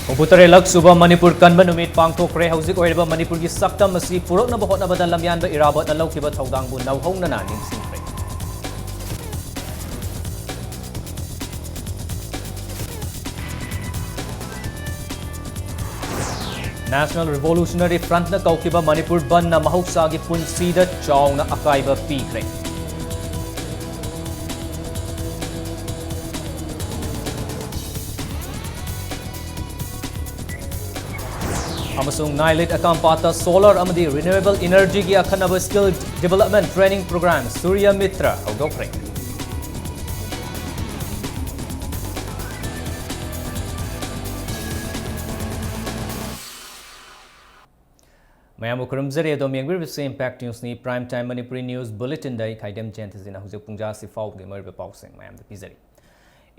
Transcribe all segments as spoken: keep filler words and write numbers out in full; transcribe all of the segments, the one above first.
ꯍꯨꯝꯐꯨꯇꯔꯦꯠꯂꯛ ꯁꯨꯕ ꯃꯅꯤꯄꯨꯔ ꯀꯟꯕ ꯅꯨꯃꯤꯠ ꯄꯥꯡꯊꯣꯛꯈ꯭ꯔꯦ꯫ ꯍꯧꯖꯤꯛ ꯑꯣꯏꯔꯤꯕ ꯃꯅꯤꯄꯨꯔꯒꯤ ꯁꯛꯇꯝ ꯑꯁꯤ ꯄꯨꯔꯛꯅꯕ ꯍꯣꯠꯅꯕꯗ ꯂꯝꯌꯥꯟꯕ ꯏꯔꯥꯕꯣꯠꯅ ꯂꯧꯈꯤꯕ ꯊꯧꯗꯥꯡꯕꯨ ꯅꯧꯍꯧꯅꯅ ꯅꯤꯡꯁꯤꯡꯈ꯭ꯔꯦ꯫ National Revolutionary Frontꯅ ꯀꯧꯈꯤꯕ ꯃꯅꯤꯄꯨꯔ ꯕꯟꯗꯅ ꯃꯍꯧꯁꯥꯒꯤ ꯄꯨꯟꯁꯤꯗ ꯆꯥꯎꯅ ꯑꯀꯥꯏꯕ ꯄꯤꯈ꯭ꯔꯦ꯫ ꯑꯃꯁꯨꯡ ꯅꯥꯏꯂꯤꯠ ꯑꯀꯥꯝꯄꯥꯠꯇ solar ꯑꯃꯗꯤ renewable energyꯒꯤ ꯑꯈꯟꯅꯕ skill development training program Surya Mitra ꯍꯧꯗꯣꯛꯈ꯭ꯔꯦ꯫ ꯃꯌꯥꯝꯕꯨ ꯈꯨꯔꯨꯝꯖꯔꯤ꯫ ꯑꯗꯣꯝ ꯌꯦꯡꯕꯤꯔꯤꯕꯁꯤ Impact Newsꯅꯤ꯫ Prime Time Manipuri news bulletinꯗ ꯑꯩ ꯈꯥꯏꯗꯦꯝ ꯖꯌꯟꯇꯖꯤꯅ ꯍꯧꯖꯤꯛ ꯄꯨꯡ ꯖꯥꯁꯤ ꯐꯥꯎꯕꯒꯤ ꯃꯔꯨꯑꯣꯏꯕ ꯄꯥꯎꯁꯤꯡ ꯃꯌꯥꯝꯗ ꯄꯤꯖꯔꯤ꯫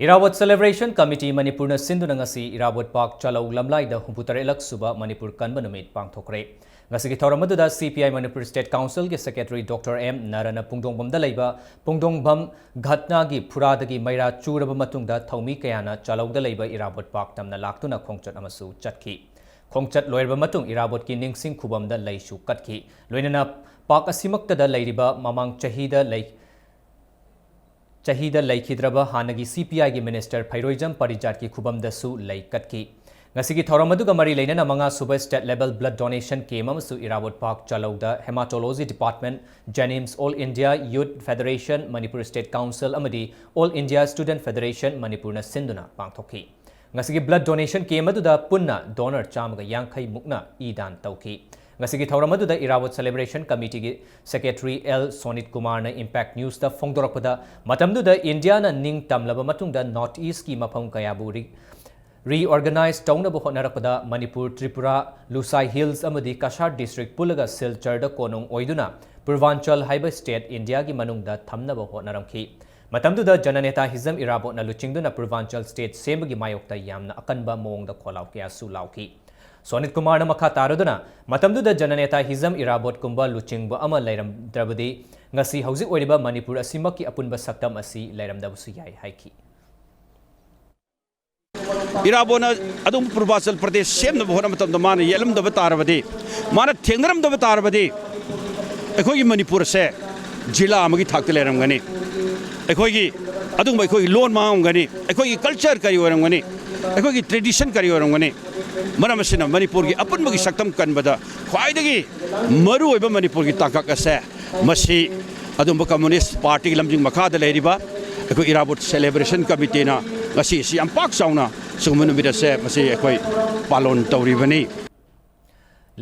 ꯏꯔꯥꯕꯣꯠ Celebration Committee ꯃꯅꯤꯄꯨꯔꯅ ꯁꯤꯟꯗꯨꯅ ꯉꯁꯤ ꯏꯔꯥꯕꯣꯠ ꯄꯥꯛ ꯆꯥꯂꯧ ꯂꯝꯂꯥꯏꯗ ꯍꯨꯝꯐꯨꯇꯔꯦꯠꯂꯛ ꯁꯨꯕ ꯃꯅꯤꯄꯨꯔ ꯀꯟꯕ ꯅꯨꯃꯤꯠ ꯄꯥꯡꯊꯣꯛꯈ꯭ꯔꯦ꯫ ꯉꯁꯤꯒꯤ ꯊꯧꯔꯝ ꯑꯗꯨꯗ C P I Manipur State Councilꯒꯤ Secretary Doctor M ꯅꯥꯔꯥꯅ ꯄꯨꯡꯗꯣꯡꯕꯝꯗ ꯂꯩꯕ ꯄꯨꯡꯗꯣꯡꯕꯝ ꯘꯠꯅꯥꯒꯤ ꯐꯨꯔꯥꯗꯒꯤ ꯃꯩꯔꯥ ꯆꯨꯔꯕ ꯃꯇꯨꯡꯗ ꯊꯧꯃꯤ ꯀꯌꯥꯅ ꯆꯥꯂꯧꯗ ꯂꯩꯕ ꯏꯔꯥꯕꯣꯠ ꯄꯥꯛ ꯇꯝꯅ ꯂꯥꯛꯇꯨꯅ ꯈꯣꯡꯆꯠ ꯑꯃꯁꯨ ꯆꯠꯈꯤ꯫ ꯈꯣꯡꯆꯠ ꯂꯣꯏꯔꯕ ꯃꯇꯨꯡ ꯏꯔꯥꯕꯣꯠꯀꯤ ꯅꯤꯡꯁꯤꯡ ꯈꯨꯕꯝꯗ ꯂꯩꯁꯨ ꯀꯠꯈꯤ꯫ ꯂꯣꯏꯅꯅ ꯄꯥꯛ ꯑꯁꯤꯃꯛꯇꯗ ꯂꯩꯔꯤꯕ ꯃꯃꯥꯡ ꯆꯍꯤꯗ ꯂꯩ-, ꯆꯍꯤꯗ ꯂꯩꯈꯤꯗ꯭ꯔꯕ ꯍꯥꯟꯅꯒꯤ C P Iꯒꯤ minister ꯐꯩꯔꯣꯏꯖꯝ ꯄꯔꯤꯖꯥꯠꯀꯤ ꯈꯨꯕꯝꯗꯁꯨ ꯂꯩ ꯀꯠꯈꯤ꯫ ꯉꯁꯤꯒꯤ ꯊꯧꯔꯝ ꯑꯗꯨꯒ ꯃꯔꯤ ꯂꯩꯅꯅ ꯃꯉꯥ ꯁꯨꯕ state level blood donation camp ꯑꯃꯁꯨ ꯏꯔꯥꯕꯣꯠ ꯄꯥꯛ ꯆꯥꯂꯧꯗ Hematology Department, JNIMS, All India Youth Federation, Manipur State Council ꯑꯃꯗꯤ All India Student Federation ꯃꯅꯤꯄꯨꯔꯅ ꯁꯤꯟꯗꯨꯅ ꯄꯥꯡꯊꯣꯛꯈꯤ꯫ ꯉꯁꯤꯒꯤ blood donation camp ꯑꯗꯨꯗ ꯄꯨꯟꯅ donor ꯆꯥꯝꯃꯒ ꯌꯥꯡꯈꯩ ꯃꯨꯛꯅ ꯏ ꯗꯥꯟ ꯇꯧꯈꯤ꯫ ꯉꯁꯤꯒꯤ ꯊꯧꯔꯝ ꯑꯗꯨꯗ ꯏꯔꯥꯕꯣꯠ Celebration Committeeꯒꯤ Secretary L ꯁꯣꯅꯤꯠ ꯀꯨꯃꯥꯔꯅ Impact Newsꯇ ꯐꯣꯡꯗꯣꯔꯛꯄꯗ, ꯃꯇꯝꯗꯨꯗ ꯏꯟꯗꯤꯌꯥꯅ ꯅꯤꯡ ꯇꯝꯂꯕ ꯃꯇꯨꯡꯗ North Eastꯀꯤ ꯃꯐꯝ ꯀꯌꯥꯕꯨ ꯔꯤ-, reorganize ꯇꯧꯅꯕ ꯍꯣꯠꯅꯔꯛꯄꯗ ꯃꯅꯤꯄꯨꯔ, ꯇ꯭ꯔꯤꯄꯨꯔꯥ, ꯂꯨꯁꯥꯏ Hills ꯑꯃꯗꯤ ꯀꯁꯥꯔ district ꯄꯨꯜꯂꯒ ꯁꯤꯜꯆꯔꯗ ꯀꯣꯅꯨꯡ ꯑꯣꯏꯗꯨꯅ ꯄꯨꯔꯚꯥꯟꯆꯜ ꯍꯥꯏꯕ state ꯏꯟꯗꯤꯌꯥꯒꯤ ꯃꯅꯨꯡꯗ ꯊꯝꯅꯕ ꯍꯣꯠꯅꯔꯝꯈꯤ꯫ ꯃꯇꯝꯗꯨꯗ ꯖꯅꯅꯦꯇꯥ ꯍꯤꯖꯝ ꯏꯔꯥꯕꯣꯠꯅ ꯂꯨꯆꯤꯡꯗꯨꯅ ꯄꯨꯔꯚꯥꯟꯆꯜ state ꯁꯦꯝꯕꯒꯤ ꯃꯥꯌꯣꯛꯇ ꯌꯥꯝꯅ ꯑꯀꯟꯕ ꯃꯑꯣꯡꯗ ꯈꯣꯜꯂꯥꯎ ꯀꯌꯥꯁꯨ ꯂꯥꯎꯈꯤ꯫ ꯁꯣꯅꯤꯠ ꯀꯨꯃꯥꯔꯅ ꯃꯈꯥ ꯇꯥꯔꯗꯨꯅ, ꯃꯇꯝꯗꯨꯗ ꯖꯅꯅꯦꯇꯥ ꯍꯤꯖꯝ ꯏꯔꯥꯕꯣꯠꯀꯨꯝꯕ ꯂꯨꯆꯤꯡꯕ ꯑꯃ ꯂꯩꯔꯝꯗ꯭ꯔꯕꯗꯤ ꯉꯁꯤ ꯍꯧꯖꯤꯛ ꯑꯣꯏꯔꯤꯕ ꯃꯅꯤꯄꯨꯔ ꯑꯁꯤꯃꯛꯀꯤ ꯑꯄꯨꯟꯕ ꯁꯛꯇꯝ ꯑꯁꯤ ꯂꯩꯔꯝꯗꯕꯁꯨ ꯌꯥꯏ ꯍꯥꯏꯈꯤ꯫ ꯏꯔꯥꯕꯣꯠꯅ ꯑꯗꯨꯝ ꯄꯨꯔꯕꯥꯆꯜ ꯄ꯭ꯔꯗꯦꯁ ꯁꯦꯝꯅꯕ ꯍꯣꯠꯅꯕ ꯃꯇꯝꯗ ꯃꯥꯅ ꯌꯦꯠꯂꯝꯗꯕ ꯇꯥꯔꯕꯗꯤ, ꯃꯥꯅ ꯊꯦꯡꯅꯔꯝꯗꯕ ꯇꯥꯔꯕꯗꯤ, ꯑꯩꯈꯣꯏꯒꯤ ꯃꯅꯤꯄꯨꯔꯁꯦ ꯖꯤꯂꯥ ꯑꯃꯒꯤ ꯊꯥꯛꯇ ꯂꯩꯔꯝꯒꯅꯤ꯫ ꯑꯩꯈꯣꯏꯒꯤ ꯑꯗꯨꯒꯨꯝꯕ ꯑꯩꯈꯣꯏꯒꯤ ꯂꯣꯟ ꯃꯥꯡꯉꯝꯒꯅꯤ, ꯑꯩꯈꯣꯏꯒꯤ ꯀꯜꯆꯔ ꯀꯔꯤ ꯑꯣꯏꯔꯝꯒꯅꯤ, ꯑꯩꯈꯣꯏꯒꯤ ꯇ꯭ꯔꯦꯗꯤꯁꯟ ꯀꯔꯤ ꯑꯣꯏꯔꯝꯒꯅꯤ꯫ ꯃꯔꯝ ꯑꯁꯤꯅ ꯃꯅꯤꯄꯨꯔꯒꯤ ꯑꯄꯨꯟꯕꯒꯤ ꯁꯛꯇꯝ ꯀꯟꯕꯗ ꯈ꯭ꯋꯥꯏꯗꯒꯤ ꯃꯔꯨꯑꯣꯏꯕ ꯃꯅꯤꯄꯨꯔꯒꯤ ꯇꯥꯡꯀꯛ ꯑꯁꯦ ꯃꯁꯤ ꯑꯗꯨꯝꯕ ꯀꯝꯃꯨꯅꯤꯁ ꯄꯥꯔꯇꯤꯒꯤ ꯂꯝꯖꯤꯡ ꯃꯈꯥꯗ ꯂꯩꯔꯤꯕ ꯑꯩꯈꯣꯏ ꯏꯔꯥꯕꯣꯠ ꯁꯦꯂꯦꯕ꯭ꯔꯦꯁꯟ ꯀꯃꯤꯇꯤꯅ ꯉꯁꯤ ꯑꯁꯤ ꯌꯥꯝ ꯄꯥꯛ ꯆꯥꯎꯅ ꯁꯤꯒꯨꯝꯕ ꯅꯨꯃꯤꯠ ꯑꯁꯦ ꯃꯁꯤ ꯑꯩꯈꯣꯏ ꯄꯥꯂꯣꯟ ꯇꯧꯔꯤꯕꯅꯤ꯫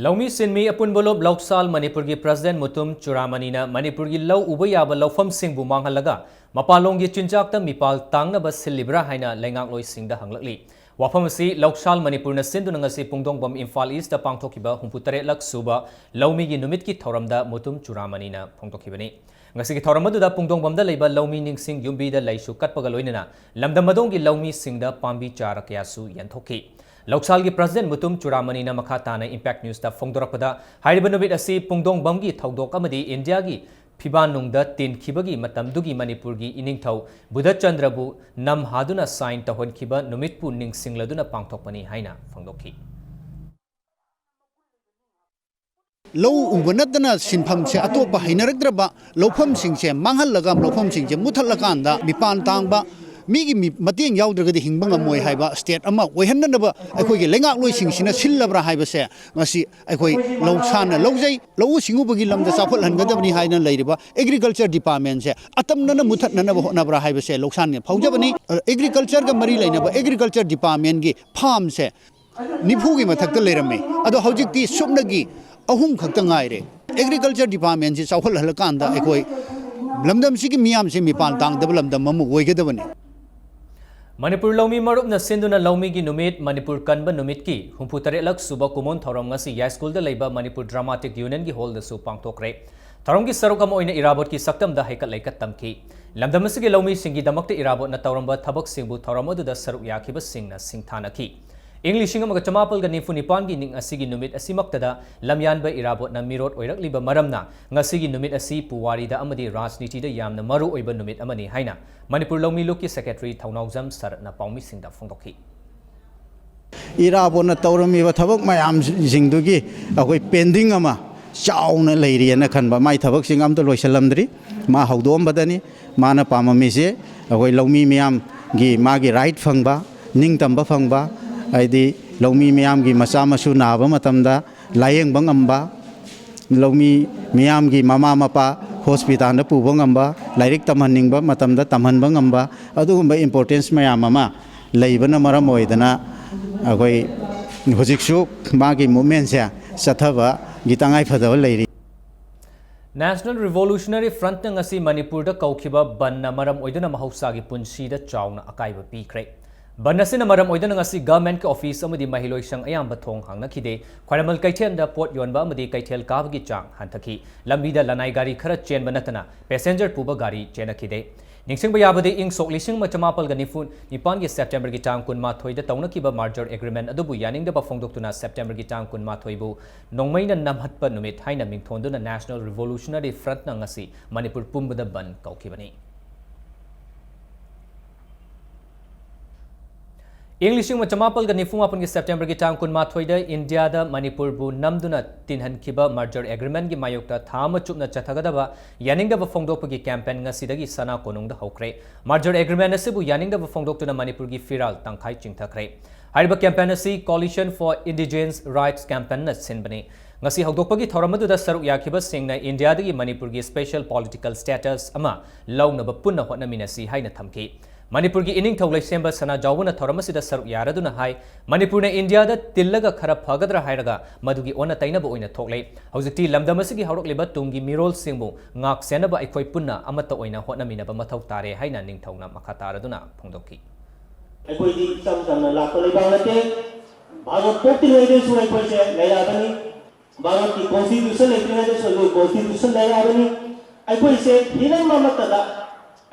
ꯂꯧꯃꯤ ꯁꯤꯟꯃꯤ ꯑꯄꯨꯟꯕ ꯂꯨꯞ ꯂꯧꯁꯥꯜ ꯃꯅꯤꯄꯨꯔꯒꯤ ꯄ꯭ꯔꯁꯤꯗꯦꯟ ꯃꯨꯇꯨꯝ ꯆꯨꯔꯥꯃꯅꯤꯅ ꯃꯅꯤꯄꯨꯔꯒꯤ ꯂꯧ ꯎꯕ ꯌꯥꯕ ꯂꯧꯐꯝꯁꯤꯡꯕꯨ ꯃꯥꯡꯍꯜꯂꯒ ꯃꯄꯥꯟꯂꯣꯝꯒꯤ ꯆꯤꯟꯖꯥꯛꯇ ꯃꯤꯄꯥꯜ ꯇꯥꯡꯅꯕ ꯁꯤꯜꯂꯤꯕ꯭ꯔꯥ ꯍꯥꯏꯅ ꯂꯩꯉꯥꯛꯂꯣꯏꯁꯤꯡꯗ ꯍꯪꯂꯛꯂꯤ꯫ ꯋꯥꯐꯝ ꯑꯁꯤ ꯂꯧꯁꯥꯜ ꯃꯅꯤꯄꯨꯔꯅ ꯁꯤꯟꯗꯨꯅ ꯉꯁꯤ ꯄꯨꯡꯗꯣꯡꯕꯝ ꯏꯝꯐꯥꯜ ꯏꯁꯇ ꯄꯥꯡꯊꯣꯛꯈꯤꯕ ꯍꯨꯝꯐꯨꯇꯔꯦꯠꯂꯛ ꯁꯨꯕ ꯂꯧꯃꯤꯒꯤ ꯅꯨꯃꯤꯠꯀꯤ ꯊꯧꯔꯝꯗ ꯃꯨꯇꯨꯝ ꯆꯨꯔꯥꯃꯅꯤꯅ ꯐꯣꯡꯗꯣꯛꯈꯤꯕꯅꯤ꯫ ꯉꯁꯤꯒꯤ ꯊꯧꯔꯝ ꯑꯗꯨꯗ ꯄꯨꯡꯗꯣꯡꯕꯝꯗ ꯂꯩꯕ ꯂꯧꯃꯤ ꯅꯤꯡꯁꯤꯡ ꯌꯨꯝꯕꯤꯗ ꯂꯩꯁꯨ ꯀꯠꯄꯒ ꯂꯣꯏꯅꯅ ꯂꯝꯗꯝ ꯑꯗꯣꯝꯒꯤ ꯂꯧꯃꯤꯁꯤꯡꯗ ꯄꯥꯝꯕꯤ ꯆꯥꯔ ꯀꯌꯥꯁꯨ ꯌꯦꯟꯊꯣꯛꯈꯤ꯫ ꯂꯧꯁꯥꯜꯒꯤ ꯄ꯭ꯔꯁꯤꯗꯦꯟ ꯃꯨꯇꯨꯝ ꯆꯨꯔꯥꯃꯅꯤꯅ ꯃꯈꯥ ꯇꯥꯅ ꯏꯝꯄꯦꯛ ꯅ꯭ꯌꯨꯁꯇ ꯐꯣꯡꯗꯣꯔꯛꯄꯗ, ꯍꯥꯏꯔꯤꯕ ꯅꯨꯃꯤꯠ ꯑꯁꯤ ꯄꯨꯡꯗꯣꯡꯕꯝꯒꯤ ꯊꯧꯗꯣꯛ ꯑꯃꯗꯤ ꯏꯟꯗꯤꯌꯥꯒꯤ ꯐꯤꯕꯥꯟꯅꯨꯡꯗ ꯇꯤꯟꯈꯤꯕꯒꯤ ꯃꯇꯝꯗꯨꯒꯤ ꯃꯅꯤꯄꯨꯔꯒꯤ ꯏꯅꯤꯡꯊꯧ ꯕꯨꯙꯆꯟꯗ꯭ꯔꯕꯨ ꯅꯝꯍꯥꯗꯨꯅ ꯁꯥꯏꯟ ꯇꯧꯍꯟꯈꯤꯕ ꯅꯨꯃꯤꯠꯄꯨ ꯅꯤꯡꯁꯤꯡꯂꯗꯨꯅ ꯄꯥꯡꯊꯣꯛꯄꯅꯤ ꯍꯥꯏꯅ ꯐꯣꯡꯗꯣꯛꯈꯤ꯫ ꯂꯧ ꯎꯕ ꯅꯠꯇꯅ ꯁꯤꯟꯐꯝꯁꯦ ꯑꯇꯣꯞꯄ ꯍꯩꯅꯔꯛꯇ꯭ꯔꯕ ꯂꯧꯐꯝꯁꯤꯡꯁꯦ ꯃꯥꯡꯍꯜꯂꯒ ꯂꯧꯐꯝꯁꯤꯡꯁꯦ ꯃꯨꯊꯠꯂꯀꯥꯟꯗ ꯃꯤꯄꯥꯟ ꯇꯥꯡꯕ, ꯃꯤꯒꯤ ꯃꯤ- ꯃꯇꯦꯡ ꯌꯥꯎꯗ꯭ꯔꯒꯗꯤ ꯍꯤꯡꯕ ꯉꯝꯃꯣꯏ ꯍꯥꯏꯕ ꯁ꯭ꯇꯦꯠ ꯑꯃ ꯑꯣꯏꯍꯟꯅꯅꯕ ꯑꯩꯈꯣꯏꯒꯤ ꯂꯩꯉꯥꯛꯂꯣꯏꯁꯤꯡꯁꯤꯅ ꯁꯤꯜꯂꯕ꯭ꯔꯥ ꯍꯥꯏꯕꯁꯦ ꯉꯁꯤ ꯑꯩꯈꯣꯏ ꯂꯧꯁꯥꯟꯅ ꯂꯧꯖꯩ꯫ ꯂꯧꯎ ꯁꯤꯡꯎꯕꯒꯤ ꯂꯝꯗ ꯆꯥꯎꯈꯠꯍꯟꯒꯗꯕꯅꯤ ꯍꯥꯏꯅ ꯂꯩꯔꯤꯕ ꯑꯦꯒ꯭ꯔꯤꯀꯜꯆꯔ ꯗꯤꯄꯥꯔꯠꯃꯦꯟꯁꯦ ꯑꯇꯝꯅꯅ ꯃꯨꯊꯠꯅꯅꯕ ꯍꯣꯠꯅꯕ꯭ꯔꯥ ꯍꯥꯏꯕꯁꯦ ꯂꯧꯁꯥꯟꯅ ꯐꯥꯎꯖꯕꯅꯤ꯫ ꯑꯦꯒ꯭ꯔꯤꯀꯜꯆꯔꯒ ꯃꯔꯤ ꯂꯩꯅꯕ ꯑꯦꯒ꯭ꯔꯤꯀꯜꯆꯔ ꯗꯤꯄꯥꯔꯠꯃꯦꯟꯒꯤ ꯐꯥꯝꯁꯦ ꯅꯤꯐꯨꯒꯤ ꯃꯊꯛꯇ ꯂꯩꯔꯝꯃꯤ꯫ ꯑꯗꯣ ꯍꯧꯖꯤꯛꯇꯤ ꯁꯨꯞꯅꯒꯤ ꯑꯍꯨꯝ ꯈꯛꯇ ꯉꯥꯏꯔꯦ꯫ ꯑꯦꯒ꯭ꯔꯤꯀꯜꯆꯔ ꯗꯤꯄꯥꯔꯠꯃꯦꯟꯁꯤ ꯆꯥꯎꯈꯠꯍꯜꯂꯀꯥꯟꯗ ꯑꯩꯈꯣꯏ ꯂꯝꯗꯝꯁꯤꯒꯤ ꯃꯤꯌꯥꯝꯁꯤ ꯃꯤꯄꯥꯟ ꯇꯥꯡꯗꯕ ꯂꯝꯗꯝ ꯑꯃ ꯑꯣꯏꯒꯗꯕꯅꯤ꯫ ꯃꯅꯤꯄꯨꯔ ꯂꯧꯃꯤ ꯃꯔꯨꯞꯅ ꯁꯤꯟꯗꯨꯅ ꯂꯧꯃꯤꯒꯤ ꯅꯨꯃꯤꯠ, ꯃꯅꯤꯄꯨꯔ ꯀꯟꯕ ꯅꯨꯃꯤꯠꯀꯤ ꯍꯨꯝꯐꯨꯇꯔꯦꯠꯂꯛ ꯁꯨꯕ ꯀꯨꯃꯣꯟ ꯊꯧꯔꯝ ꯉꯁꯤ ꯌꯥꯏꯁ꯭ꯀꯨꯜꯗ ꯂꯩꯕ ꯃꯅꯤꯄꯨꯔ ꯗ꯭ꯔꯃꯥꯇꯤꯛ ꯌꯨꯅꯤꯌꯟꯒꯤ ꯍꯣꯜꯗꯁꯨ ꯄꯥꯡꯊꯣꯛꯈ꯭ꯔꯦ꯫ ꯊꯧꯔꯝꯒꯤ ꯁꯔꯨꯛ ꯑꯃ ꯑꯣꯏꯅ ꯏꯔꯥꯕꯣꯠꯀꯤ ꯁꯛꯇꯝꯗ ꯍꯩꯀꯠ ꯂꯩꯀꯠ ꯇꯝꯈꯤ꯫ ꯂꯝꯗꯝ ꯑꯁꯤꯒꯤ ꯂꯧꯃꯤꯁꯤꯡꯒꯤꯗꯃꯛꯇ ꯏꯔꯥꯕꯣꯠꯅ ꯇꯧꯔꯝꯕ ꯊꯕꯛꯁꯤꯡꯕꯨ ꯊꯧꯔꯝ ꯑꯗꯨꯗ ꯁꯔꯨꯛ ꯌꯥꯈꯤꯕꯁꯤꯡꯅ ꯁꯤꯡꯊꯥꯅꯈꯤ꯫ ꯏꯪ ꯂꯤꯁꯤꯡ ꯑꯃꯒ ꯆꯃꯥꯄꯜꯒ ꯅꯤꯐꯨ ꯅꯤꯄꯥꯟꯒꯤ ꯅꯤꯡ ꯑꯁꯤꯒꯤ ꯅꯨꯃꯤꯠ ꯑꯁꯤꯃꯛꯇꯗ ꯂꯝꯌꯥꯟꯕ ꯏꯔꯥꯕꯣꯠꯅ ꯃꯤꯔꯣꯠ ꯑꯣꯏꯔꯛꯂꯤꯕ ꯃꯔꯝꯅ ꯉꯁꯤꯒꯤ ꯅꯨꯃꯤꯠ ꯑꯁꯤ ꯄꯨꯋꯥꯔꯤꯗ ꯑꯃꯗꯤ ꯔꯥꯖꯅꯤꯇꯤꯗ ꯌꯥꯝꯅ ꯃꯔꯨ ꯑꯣꯏꯕ ꯅꯨꯃꯤꯠ ꯑꯃꯅꯤ ꯍꯥꯏꯅ ꯃꯅꯤꯄꯨꯔ ꯂꯧꯃꯤ ꯂꯨꯞꯀꯤ ꯁꯦꯀ꯭ꯔꯦꯇꯔꯤ ꯊꯧꯅꯥꯎꯖꯝ ꯁꯔꯠꯅ ꯄꯥꯎꯃꯤꯁꯤꯡꯗ ꯐꯣꯡꯗꯣꯛꯈꯤ꯫ ꯏꯔꯥꯕꯣꯠꯅ ꯇꯧꯔꯝꯃꯤꯕ ꯊꯕꯛ ꯃꯌꯥꯝꯁꯤꯡꯗꯨꯒꯤ ꯑꯩꯈꯣꯏ pending ꯑꯃ ꯆꯥꯎꯅ ꯂꯩꯔꯤꯑꯅ ꯈꯟꯕ꯫ ꯃꯥꯏ ꯊꯕꯛꯁꯤꯡ ꯑꯝꯇ ꯂꯣꯏꯁꯤꯜꯂꯝꯗ꯭ꯔꯤ꯫ ꯃꯥ ꯍꯧꯗꯣꯛꯑꯝꯕꯗꯅꯤ꯫ ꯃꯥꯅ ꯄꯥꯝꯃꯝꯃꯤꯁꯦ ꯑꯩꯈꯣꯏ ꯂꯧꯃꯤ ꯃꯤꯌꯥꯝꯒꯤ ꯃꯥꯒꯤ right ꯐꯪꯕ, ꯅꯤꯡꯇꯝꯕ ꯐꯪꯕ, ꯍꯥꯏꯗꯤ ꯂꯧꯃꯤ ꯃꯤꯌꯥꯝꯒꯤ ꯃꯆꯥ ꯃꯁꯨ ꯅꯥꯕ ꯃꯇꯝꯗ ꯂꯥꯌꯦꯡꯕ ꯉꯝꯕ, ꯂꯧꯃꯤ ꯃꯤꯌꯥꯝꯒꯤ ꯃꯃꯥ ꯃꯄꯥ hospitalꯗ ꯄꯨꯕ ꯉꯝꯕ, ꯂꯥꯏꯔꯤꯛ ꯇꯝꯍꯟꯅꯤꯡꯕ ꯃꯇꯝꯗ ꯇꯝꯍꯟꯕ ꯉꯝꯕ, ꯑꯗꯨꯒꯨꯝꯕ importance ꯃꯌꯥꯝ ꯑꯃ ꯂꯩꯕꯅ ꯃꯔꯝ ꯑꯣꯏꯗꯅ ꯑꯩꯈꯣꯏ ꯍꯧꯖꯤꯛꯁꯨ ꯃꯥꯒꯤ movementꯁꯦ ꯆꯠꯊꯕꯒꯤ ꯇꯉꯥꯏꯐꯗꯕ ꯂꯩꯔꯤ꯫ National Revolutionary Frontꯅ ꯉꯁꯤ ꯃꯅꯤꯄꯨꯔꯗ ꯀꯧꯈꯤꯕ ꯕꯟꯅ ꯃꯔꯝ ꯑꯣꯏꯗꯨꯅ ꯃꯍꯧꯁꯥꯒꯤ ꯄꯨꯟꯁꯤꯗ ꯆꯥꯎꯅ ꯑꯀꯥꯏꯕ ꯄꯤꯈ꯭ꯔꯦ꯫ ꯕꯟ ꯑꯁꯤꯅ ꯃꯔꯝ ꯑꯣꯏꯗꯨꯅ ꯉꯁꯤ governmentꯀꯤ office ꯑꯃꯗꯤ ꯃꯍꯩꯂꯣꯏꯁꯪ ꯑꯌꯥꯝꯕ ꯊꯣꯡ ꯍꯥꯡꯅꯈꯤꯗꯦ꯫ ꯈ꯭ꯋꯥꯏꯔꯝꯕꯟ ꯀꯩꯊꯦꯜꯗ ꯄꯣꯠ ꯌꯣꯟꯕ ꯑꯃꯗꯤ ꯀꯩꯊꯦꯜ ꯀꯥꯕꯒꯤ ꯆꯥꯡ ꯍꯟꯊꯈꯤ꯫ ꯂꯝꯕꯤꯗ ꯂꯅꯥꯏ ꯒꯥꯔꯤ ꯈꯔ ꯆꯦꯟꯕ ꯅꯠꯇꯅ passenger ꯄꯨꯕ ꯒꯥꯔꯤ ꯆꯦꯟꯅꯈꯤꯗꯦ꯫ ꯅꯤꯡꯁꯤꯡꯕ ꯌꯥꯕꯗꯤ, ꯏꯪ ꯁꯣꯛ ꯂꯤꯁꯤꯡ ꯑꯃ ꯆꯃꯥꯄꯜꯒ ꯅꯤꯐꯨ ꯅꯤꯄꯥꯟꯒꯤ Septemberꯒꯤ ꯇꯥꯡ ꯀꯨꯟꯃꯥꯊꯣꯏꯗ ꯇꯧꯅꯈꯤꯕ merger agreement ꯑꯗꯨꯕꯨ ꯌꯥꯅꯤꯡꯗꯕ ꯐꯣꯡꯗꯣꯛꯇꯨꯅ Septemberꯒꯤ ꯇꯥꯡ ꯀꯨꯟꯃꯥꯊꯣꯏꯕꯨ ꯅꯣꯡꯃꯩꯅ ꯅꯝꯍꯠꯄ ꯅꯨꯃꯤꯠ ꯍꯥꯏꯅ ꯃꯤꯡꯊꯣꯟꯗꯨꯅ National Revolutionary Frontꯅ ꯉꯁꯤ ꯃꯅꯤꯄꯨꯔ ꯄꯨꯝꯕꯗ ꯕꯟ ꯀꯧꯈꯤꯕꯅꯤ꯫ ꯏꯪ ꯂꯤꯁꯤꯡ ꯑꯃ ꯆꯃꯥꯄꯜꯒ ꯅꯤꯐꯨ ꯃꯥꯄꯟꯒꯤ Septemberꯒꯤ ꯇꯥꯡ ꯀꯨꯟꯃꯥꯊꯣꯏꯗ ꯏꯟꯗꯤꯌꯥꯗ ꯃꯅꯤꯄꯨꯔꯕꯨ ꯅꯝꯗꯨꯅ ꯇꯤꯟꯍꯟꯈꯤꯕ merger agreementꯀꯤ ꯃꯥꯌꯣꯛꯇ ꯊꯥ ꯑꯃ ꯆꯨꯞꯅ ꯆꯠꯊꯒꯗꯕ ꯌꯥꯅꯤꯡꯗꯕ ꯐꯣꯡꯗꯣꯛꯄꯒꯤ campaign ꯉꯁꯤꯗꯒꯤ ꯁꯅꯥ ꯀꯣꯅꯨꯡꯗ ꯍꯧꯈ꯭ꯔꯦ꯫ Merger agreement ꯑꯁꯤꯕꯨ ꯌꯥꯅꯤꯡꯗꯕ ꯐꯣꯡꯗꯣꯛꯇꯨꯅ ꯃꯅꯤꯄꯨꯔꯒꯤ ꯐꯤꯔꯥꯜ ꯇꯪꯈꯥꯏ ꯆꯤꯡꯊꯈ꯭ꯔꯦ꯫ ꯍꯥꯏꯔꯤꯕ campaign ꯑꯁꯤ Coalition for Indigenous Rights Campaignꯅ ꯁꯤꯟꯕꯅꯤ꯫ ꯉꯁꯤ ꯍꯧꯗꯣꯛꯄꯒꯤ ꯊꯧꯔꯝ ꯑꯗꯨꯗ ꯁꯔꯨꯛ ꯌꯥꯈꯤꯕꯁꯤꯡꯅ ꯏꯟꯗꯤꯌꯥꯗꯒꯤ ꯃꯅꯤꯄꯨꯔꯒꯤ special political status ꯑꯃ ꯂꯧꯅꯕ ꯄꯨꯟꯅ ꯍꯣꯠꯅꯃꯤꯟꯅꯁꯤ ꯍꯥꯏꯅ ꯊꯝꯈꯤ꯫ ꯃꯅꯤꯄꯨꯔꯒꯤ ꯏꯅꯤꯡꯊꯧ ꯂꯩꯁꯦꯝꯕ ꯁꯅꯥꯖꯥꯎꯕꯅ ꯊꯧꯔꯝ ꯑꯁꯤꯗ ꯁꯔꯨꯛ ꯌꯥꯔꯗꯨꯅ ꯍꯥꯏ, ꯃꯅꯤꯄꯨꯔꯅ ꯏꯟꯗꯤꯌꯥꯗ ꯇꯤꯜꯂꯒ ꯈꯔ ꯐꯒꯗ꯭ꯔꯥ ꯍꯥꯏꯔꯒ ꯃꯗꯨꯒꯤ ꯑꯣꯟꯅ ꯇꯩꯅꯕ ꯑꯣꯏꯅ ꯊꯣꯛꯂꯦ꯫ ꯍꯧꯖꯤꯛꯇꯤ ꯂꯝꯗꯝ ꯑꯁꯤꯒꯤ ꯍꯧꯔꯛꯂꯤꯕ ꯇꯨꯡꯒꯤ ꯃꯤꯔꯣꯜꯁꯤꯡꯕꯨ ꯉꯥꯛ ꯁꯦꯟꯅꯕ ꯑꯩꯈꯣꯏ ꯄꯨꯟꯅ ꯑꯃꯠꯇ ꯑꯣꯏꯅ ꯍꯣꯠꯅꯃꯤꯟꯅꯕ ꯃꯊꯧ ꯇꯥꯔꯦ ꯍꯥꯏꯅ ꯅꯤꯡꯊꯧꯅ ꯃꯈꯥ ꯇꯥꯔꯗꯨꯅ ꯐꯣꯡꯗꯣꯛꯈꯤ꯫ ꯑꯩꯈꯣꯏꯗꯤ ꯏꯆꯝ ꯆꯝꯅ ꯂꯥꯛꯄ ꯂꯩꯕꯥꯛ ꯅꯠꯇꯦ꯫ ꯚꯥꯔꯠ ꯄꯣꯛꯇ꯭ꯔꯤꯉꯩꯗꯁꯨ ꯑꯩꯈꯣꯏꯁꯦ ꯂꯩꯔꯛꯑꯕꯅꯤ꯫ ꯚꯥꯔꯠꯀꯤ constitution ꯂꯩꯇ꯭ꯔꯤꯉꯩꯗꯁꯨ ꯑꯩꯈꯣꯏ constitution ꯂꯩꯔꯛꯑꯕꯅꯤ꯫ ꯑꯩꯈꯣꯏꯁꯦ ꯍꯤꯔꯝ ꯑꯃꯠꯇꯗ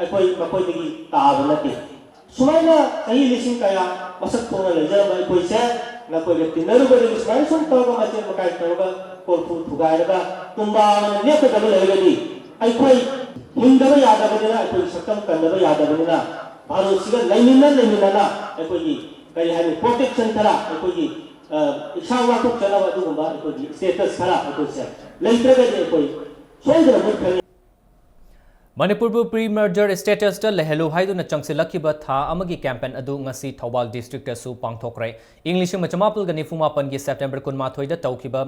ꯑꯩꯈꯣꯏ ꯃꯈꯣꯏꯗꯒꯤ ꯇꯥꯕ ꯅꯠꯇꯦ꯫ ꯁꯨꯃꯥꯏꯅ ꯆꯍꯤ ꯂꯤꯁꯤꯡ ꯀꯌꯥ ꯃꯁꯛ ꯊꯣꯛꯅ ꯂꯩꯖꯔꯝꯕ ꯑꯩꯈꯣꯏꯁꯦ ꯅꯈꯣꯏꯒ ꯇꯤꯟꯅꯔꯨꯕꯗꯒꯤ ꯁꯨꯃꯥꯏꯅ ꯁꯨꯝ ꯇꯧꯔꯒ ꯃꯆꯦꯠ ꯃꯀꯥꯏ ꯇꯧꯔꯒ ꯀꯣꯔꯐꯨ ꯊꯨꯒꯥꯏꯔꯒ ꯇꯨꯝꯕꯥ ꯑꯣꯏꯅ ꯂꯦꯞꯀꯗꯕ ꯂꯩꯔꯒꯗꯤ ꯑꯩꯈꯣꯏ ꯍꯤꯡꯗꯕ ꯌꯥꯗꯕꯅꯤꯅ, ꯑꯩꯈꯣꯏꯒꯤ ꯁꯛꯇꯝ ꯀꯟꯗꯕ ꯌꯥꯗꯕꯅꯤꯅ ꯚꯥꯔꯠꯁꯤꯒ ꯂꯩꯃꯤꯟꯅ ꯂꯩꯃꯤꯟꯅꯅ ꯑꯩꯈꯣꯏꯒꯤ ꯀꯔꯤ ꯍꯥꯏꯅꯤ, ꯄ꯭ꯔꯣꯇꯦꯛꯁꯟ ꯈꯔ ꯑꯩꯈꯣꯏꯒꯤ, ꯑ, ꯏꯁꯥ ꯉꯥꯛꯊꯣꯛꯆꯅꯕ ꯑꯗꯨꯒꯨꯝꯕ ꯑꯩꯈꯣꯏꯒꯤ ꯁ꯭ꯇꯦꯇꯁ ꯈꯔ ꯑꯩꯈꯣꯏꯁꯦ ꯂꯩꯇ꯭ꯔꯒꯗꯤ ꯑꯩꯈꯣꯏ ꯁꯣꯏꯗꯅ ꯃꯨꯠꯈ꯭ꯔꯅꯤ꯫ ꯃꯅꯤꯄꯨꯔꯕꯨ ꯄ꯭ꯔꯤ ꯃꯔꯖꯔ ꯁ꯭ꯇꯦꯇꯁꯇ ꯂꯩꯍꯜꯂꯨ ꯍꯥꯏꯗꯨꯅ ꯆꯪꯁꯤꯜꯂꯛꯈꯤꯕ ꯊꯥ ꯑꯃꯒꯤ ꯀꯦꯝꯄꯦꯟ ꯑꯗꯨ ꯉꯁꯤ ꯊꯧꯕꯥꯜ ꯗꯤꯁꯇ꯭ꯔꯤꯛꯇꯁꯨ ꯄꯥꯡꯊꯣꯛꯈ꯭ꯔꯦ꯫ ꯏꯪ ꯂꯤꯁꯤꯡ ꯑꯃ ꯆꯃꯥꯄꯜꯒ ꯅꯤꯐꯨ ꯃꯥꯄꯟꯒꯤ ꯁꯦꯞꯇꯦꯝꯕꯔ ꯀꯨꯟꯃꯥꯊꯣꯏꯗ ꯇꯧꯈꯤꯕ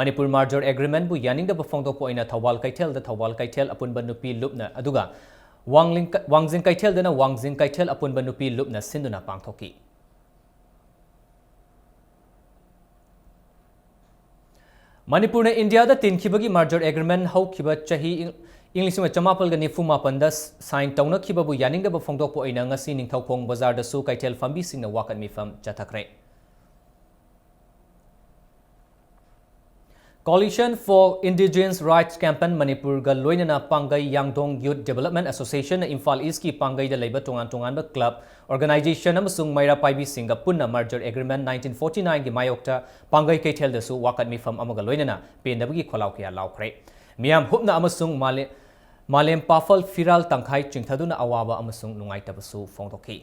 ꯃꯅꯤꯄꯨꯔ ꯃꯔꯖꯔ ꯑꯦꯒ꯭ꯔꯤꯃꯦꯟꯕꯨ ꯌꯥꯅꯤꯡꯗꯕ ꯐꯣꯡꯗꯣꯛꯄ ꯑꯣꯏꯅ ꯊꯧꯕꯥꯜ ꯀꯩꯊꯦꯜꯗ ꯊꯧꯕꯥꯜ ꯀꯩꯊꯦꯜ ꯑꯄꯨꯟꯕ ꯅꯨꯄꯤ ꯂꯨꯞꯅ ꯑꯗꯨꯒ ꯋꯥꯡꯂꯤꯡ-, ꯋꯥꯡꯖꯤꯡ ꯀꯩꯊꯦꯜꯗꯅ ꯋꯥꯡꯖꯤꯡ ꯀꯩꯊꯦꯜ ꯑꯄꯨꯟꯕ ꯅꯨꯄꯤ ꯂꯨꯞꯅ ꯁꯤꯟꯗꯨꯅ ꯄꯥꯡꯊꯣꯛꯈꯤ꯫ ꯃꯅꯤꯄꯨꯔꯅ ꯏꯟꯗꯤꯌꯥꯗ ꯇꯤꯟꯈꯤꯕꯒꯤ ꯃꯔꯖꯔ ꯑꯦꯒ꯭ꯔꯤꯃꯦꯟ ꯍꯧꯈꯤꯕ ꯆꯍꯤ ꯏꯪ, ꯏꯪ ꯂꯤꯁꯤꯡ ꯑꯃ ꯆꯃꯥꯄꯜꯒ ꯅꯤꯐꯨ ꯃꯥꯄꯟꯗ ꯁꯥꯏꯟ ꯇꯧꯅꯈꯤꯕꯕꯨ ꯌꯥꯅꯤꯡꯗꯕ ꯐꯣꯡꯗꯣꯛꯄ ꯑꯣꯏꯅ ꯉꯁꯤ ꯅꯤꯡꯊꯧꯈꯣꯡ ꯕꯖꯥꯔꯗꯁꯨ ꯀꯩꯊꯦꯜ ꯐꯝꯕꯤꯁꯤꯡꯅ ꯋꯥꯀꯠ ꯃꯤꯐꯝ ꯆꯠꯊꯈ꯭ꯔꯦ꯫ Coalition for Indigenous Rights Campaign ꯃꯅꯤꯄꯨꯔꯒ ꯂꯣꯏꯅꯅ ꯄꯥꯡꯒꯩ ꯌꯥꯡꯗꯣꯡ Youth Development Association ꯅ ꯏꯝꯐꯥꯜ ꯏꯁꯀꯤ ꯄꯥꯡꯒꯩꯗ ꯂꯩꯕ ꯇꯣꯉꯥꯟ ꯇꯣꯉꯥꯟꯕ ꯀ꯭ꯂꯕ, ꯑꯣꯔꯒꯅꯥꯏꯖꯦꯁꯟ ꯑꯃꯁꯨꯡ ꯃꯩꯔꯥ ꯄꯥꯏꯕꯤꯁꯤꯡꯒ ꯄꯨꯟꯅ ꯃꯔꯖꯔ ꯑꯦꯒ꯭ꯔꯤꯃꯦꯟ ꯅꯥꯏꯟꯇꯤꯟ ꯐꯣꯔꯇꯤ ꯅꯥꯏꯟꯒꯤ ꯃꯥꯌꯣꯛꯇ ꯄꯥꯡꯒꯩ ꯀꯩꯊꯦꯜꯗꯁꯨ ꯋꯥꯀꯠ ꯃꯤꯐꯝ ꯑꯃꯒ ꯂꯣꯏꯅꯅ ꯄꯦꯟꯗꯕꯒꯤ ꯈꯣꯜꯂꯥꯎ ꯀꯌꯥ ꯂꯥꯎꯈ꯭ꯔꯦ꯫ ꯃꯤꯌꯥꯝ ꯍꯨꯞꯅ ꯑꯃꯁꯨꯡ ꯃꯥꯂꯦ-, ꯃꯥꯂꯦꯝ ꯄꯥꯐꯜ ꯐꯤꯔꯥꯜ ꯇꯪꯈꯥꯏ ꯆꯤꯡꯊꯗꯨꯅ ꯑꯋꯥꯕ ꯑꯃꯁꯨꯡ ꯅꯨꯡꯉꯥꯏꯇꯕꯁꯨ ꯐꯣꯡꯗꯣꯛꯈꯤ꯫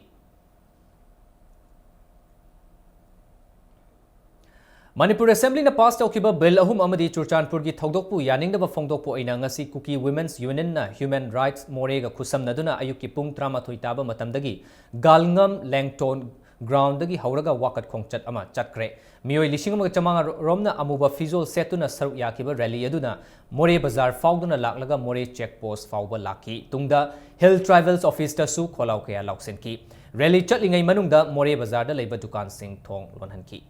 ꯃꯅꯤꯄꯨꯔ ꯑꯦꯁꯦꯝꯕ꯭ꯂꯤꯅ ꯄꯥꯁ ꯇꯧꯈꯤꯕ ꯕꯤꯜ ꯑꯍꯨꯝ ꯑꯃꯗꯤ ꯆꯨꯔꯆꯥꯟꯄꯨꯔꯒꯤ ꯊꯧꯗꯣꯛꯄꯨ ꯌꯥꯅꯤꯡꯗꯕ ꯐꯣꯡꯗꯣꯛꯄ ꯑꯣꯏꯅ ꯉꯁꯤ ꯀꯨꯀꯤ ꯋꯨꯃꯦꯟꯁ ꯌꯨꯅꯤꯌꯟꯅ ꯍ꯭ꯌꯨꯃꯦꯟ ꯔꯥꯏꯠꯁ ꯃꯣꯔꯦꯒ ꯈꯨꯠꯁꯝꯅꯗꯨꯅ ꯑꯌꯨꯛꯀꯤ ꯄꯨꯡ ꯇꯔꯥꯃꯥꯊꯣꯏ ꯇꯥꯕ ꯃꯇꯝꯗꯒꯤ ꯒꯥꯜꯉꯝ ꯂꯦꯡꯇꯣꯟ ꯒ꯭ꯔꯥꯎꯟꯗꯒꯤ ꯍꯧꯔꯒ ꯋꯥꯀꯠ ꯈꯣꯡꯆꯠ ꯑꯃ ꯆꯠꯈ꯭ꯔꯦ꯫ ꯃꯤꯑꯣꯏ ꯂꯤꯁꯤꯡ ꯑꯃꯒ ꯆꯥꯃꯉꯥ ꯔꯣꯝꯅ ꯑꯃꯨꯕ ꯐꯤꯖꯣꯜ ꯁꯦꯠꯇꯨꯅ ꯁꯔꯨꯛ ꯌꯥꯈꯤꯕ ꯔꯦꯂꯤ ꯑꯗꯨꯅ ꯃꯣꯔꯦ ꯕꯖꯥꯔ ꯐꯥꯎꯗꯨꯅ ꯂꯥꯛꯂꯒ ꯃꯣꯔꯦ ꯆꯦꯛ ꯄꯣꯁ ꯐꯥꯎꯕ ꯂꯥꯛꯈꯤ꯫ ꯇꯨꯡꯗ ꯍꯤꯜ ꯇ꯭ꯔꯥꯏꯕꯦꯜꯁ ꯑꯣꯐꯤꯁꯇꯁꯨ ꯈꯣꯜꯂꯥꯎ ꯀꯌꯥ ꯂꯥꯎꯁꯤꯟꯈꯤ꯫ ꯔꯦꯂꯤ ꯆꯠꯂꯤꯉꯩ ꯃꯅꯨꯡꯗ ꯃꯣꯔꯦ ꯕꯖꯥꯔꯗ ꯂꯩꯕ ꯗꯨꯀꯥꯟꯁꯤꯡ ꯊꯣꯡ ꯂꯣꯟꯍꯟꯈꯤ꯫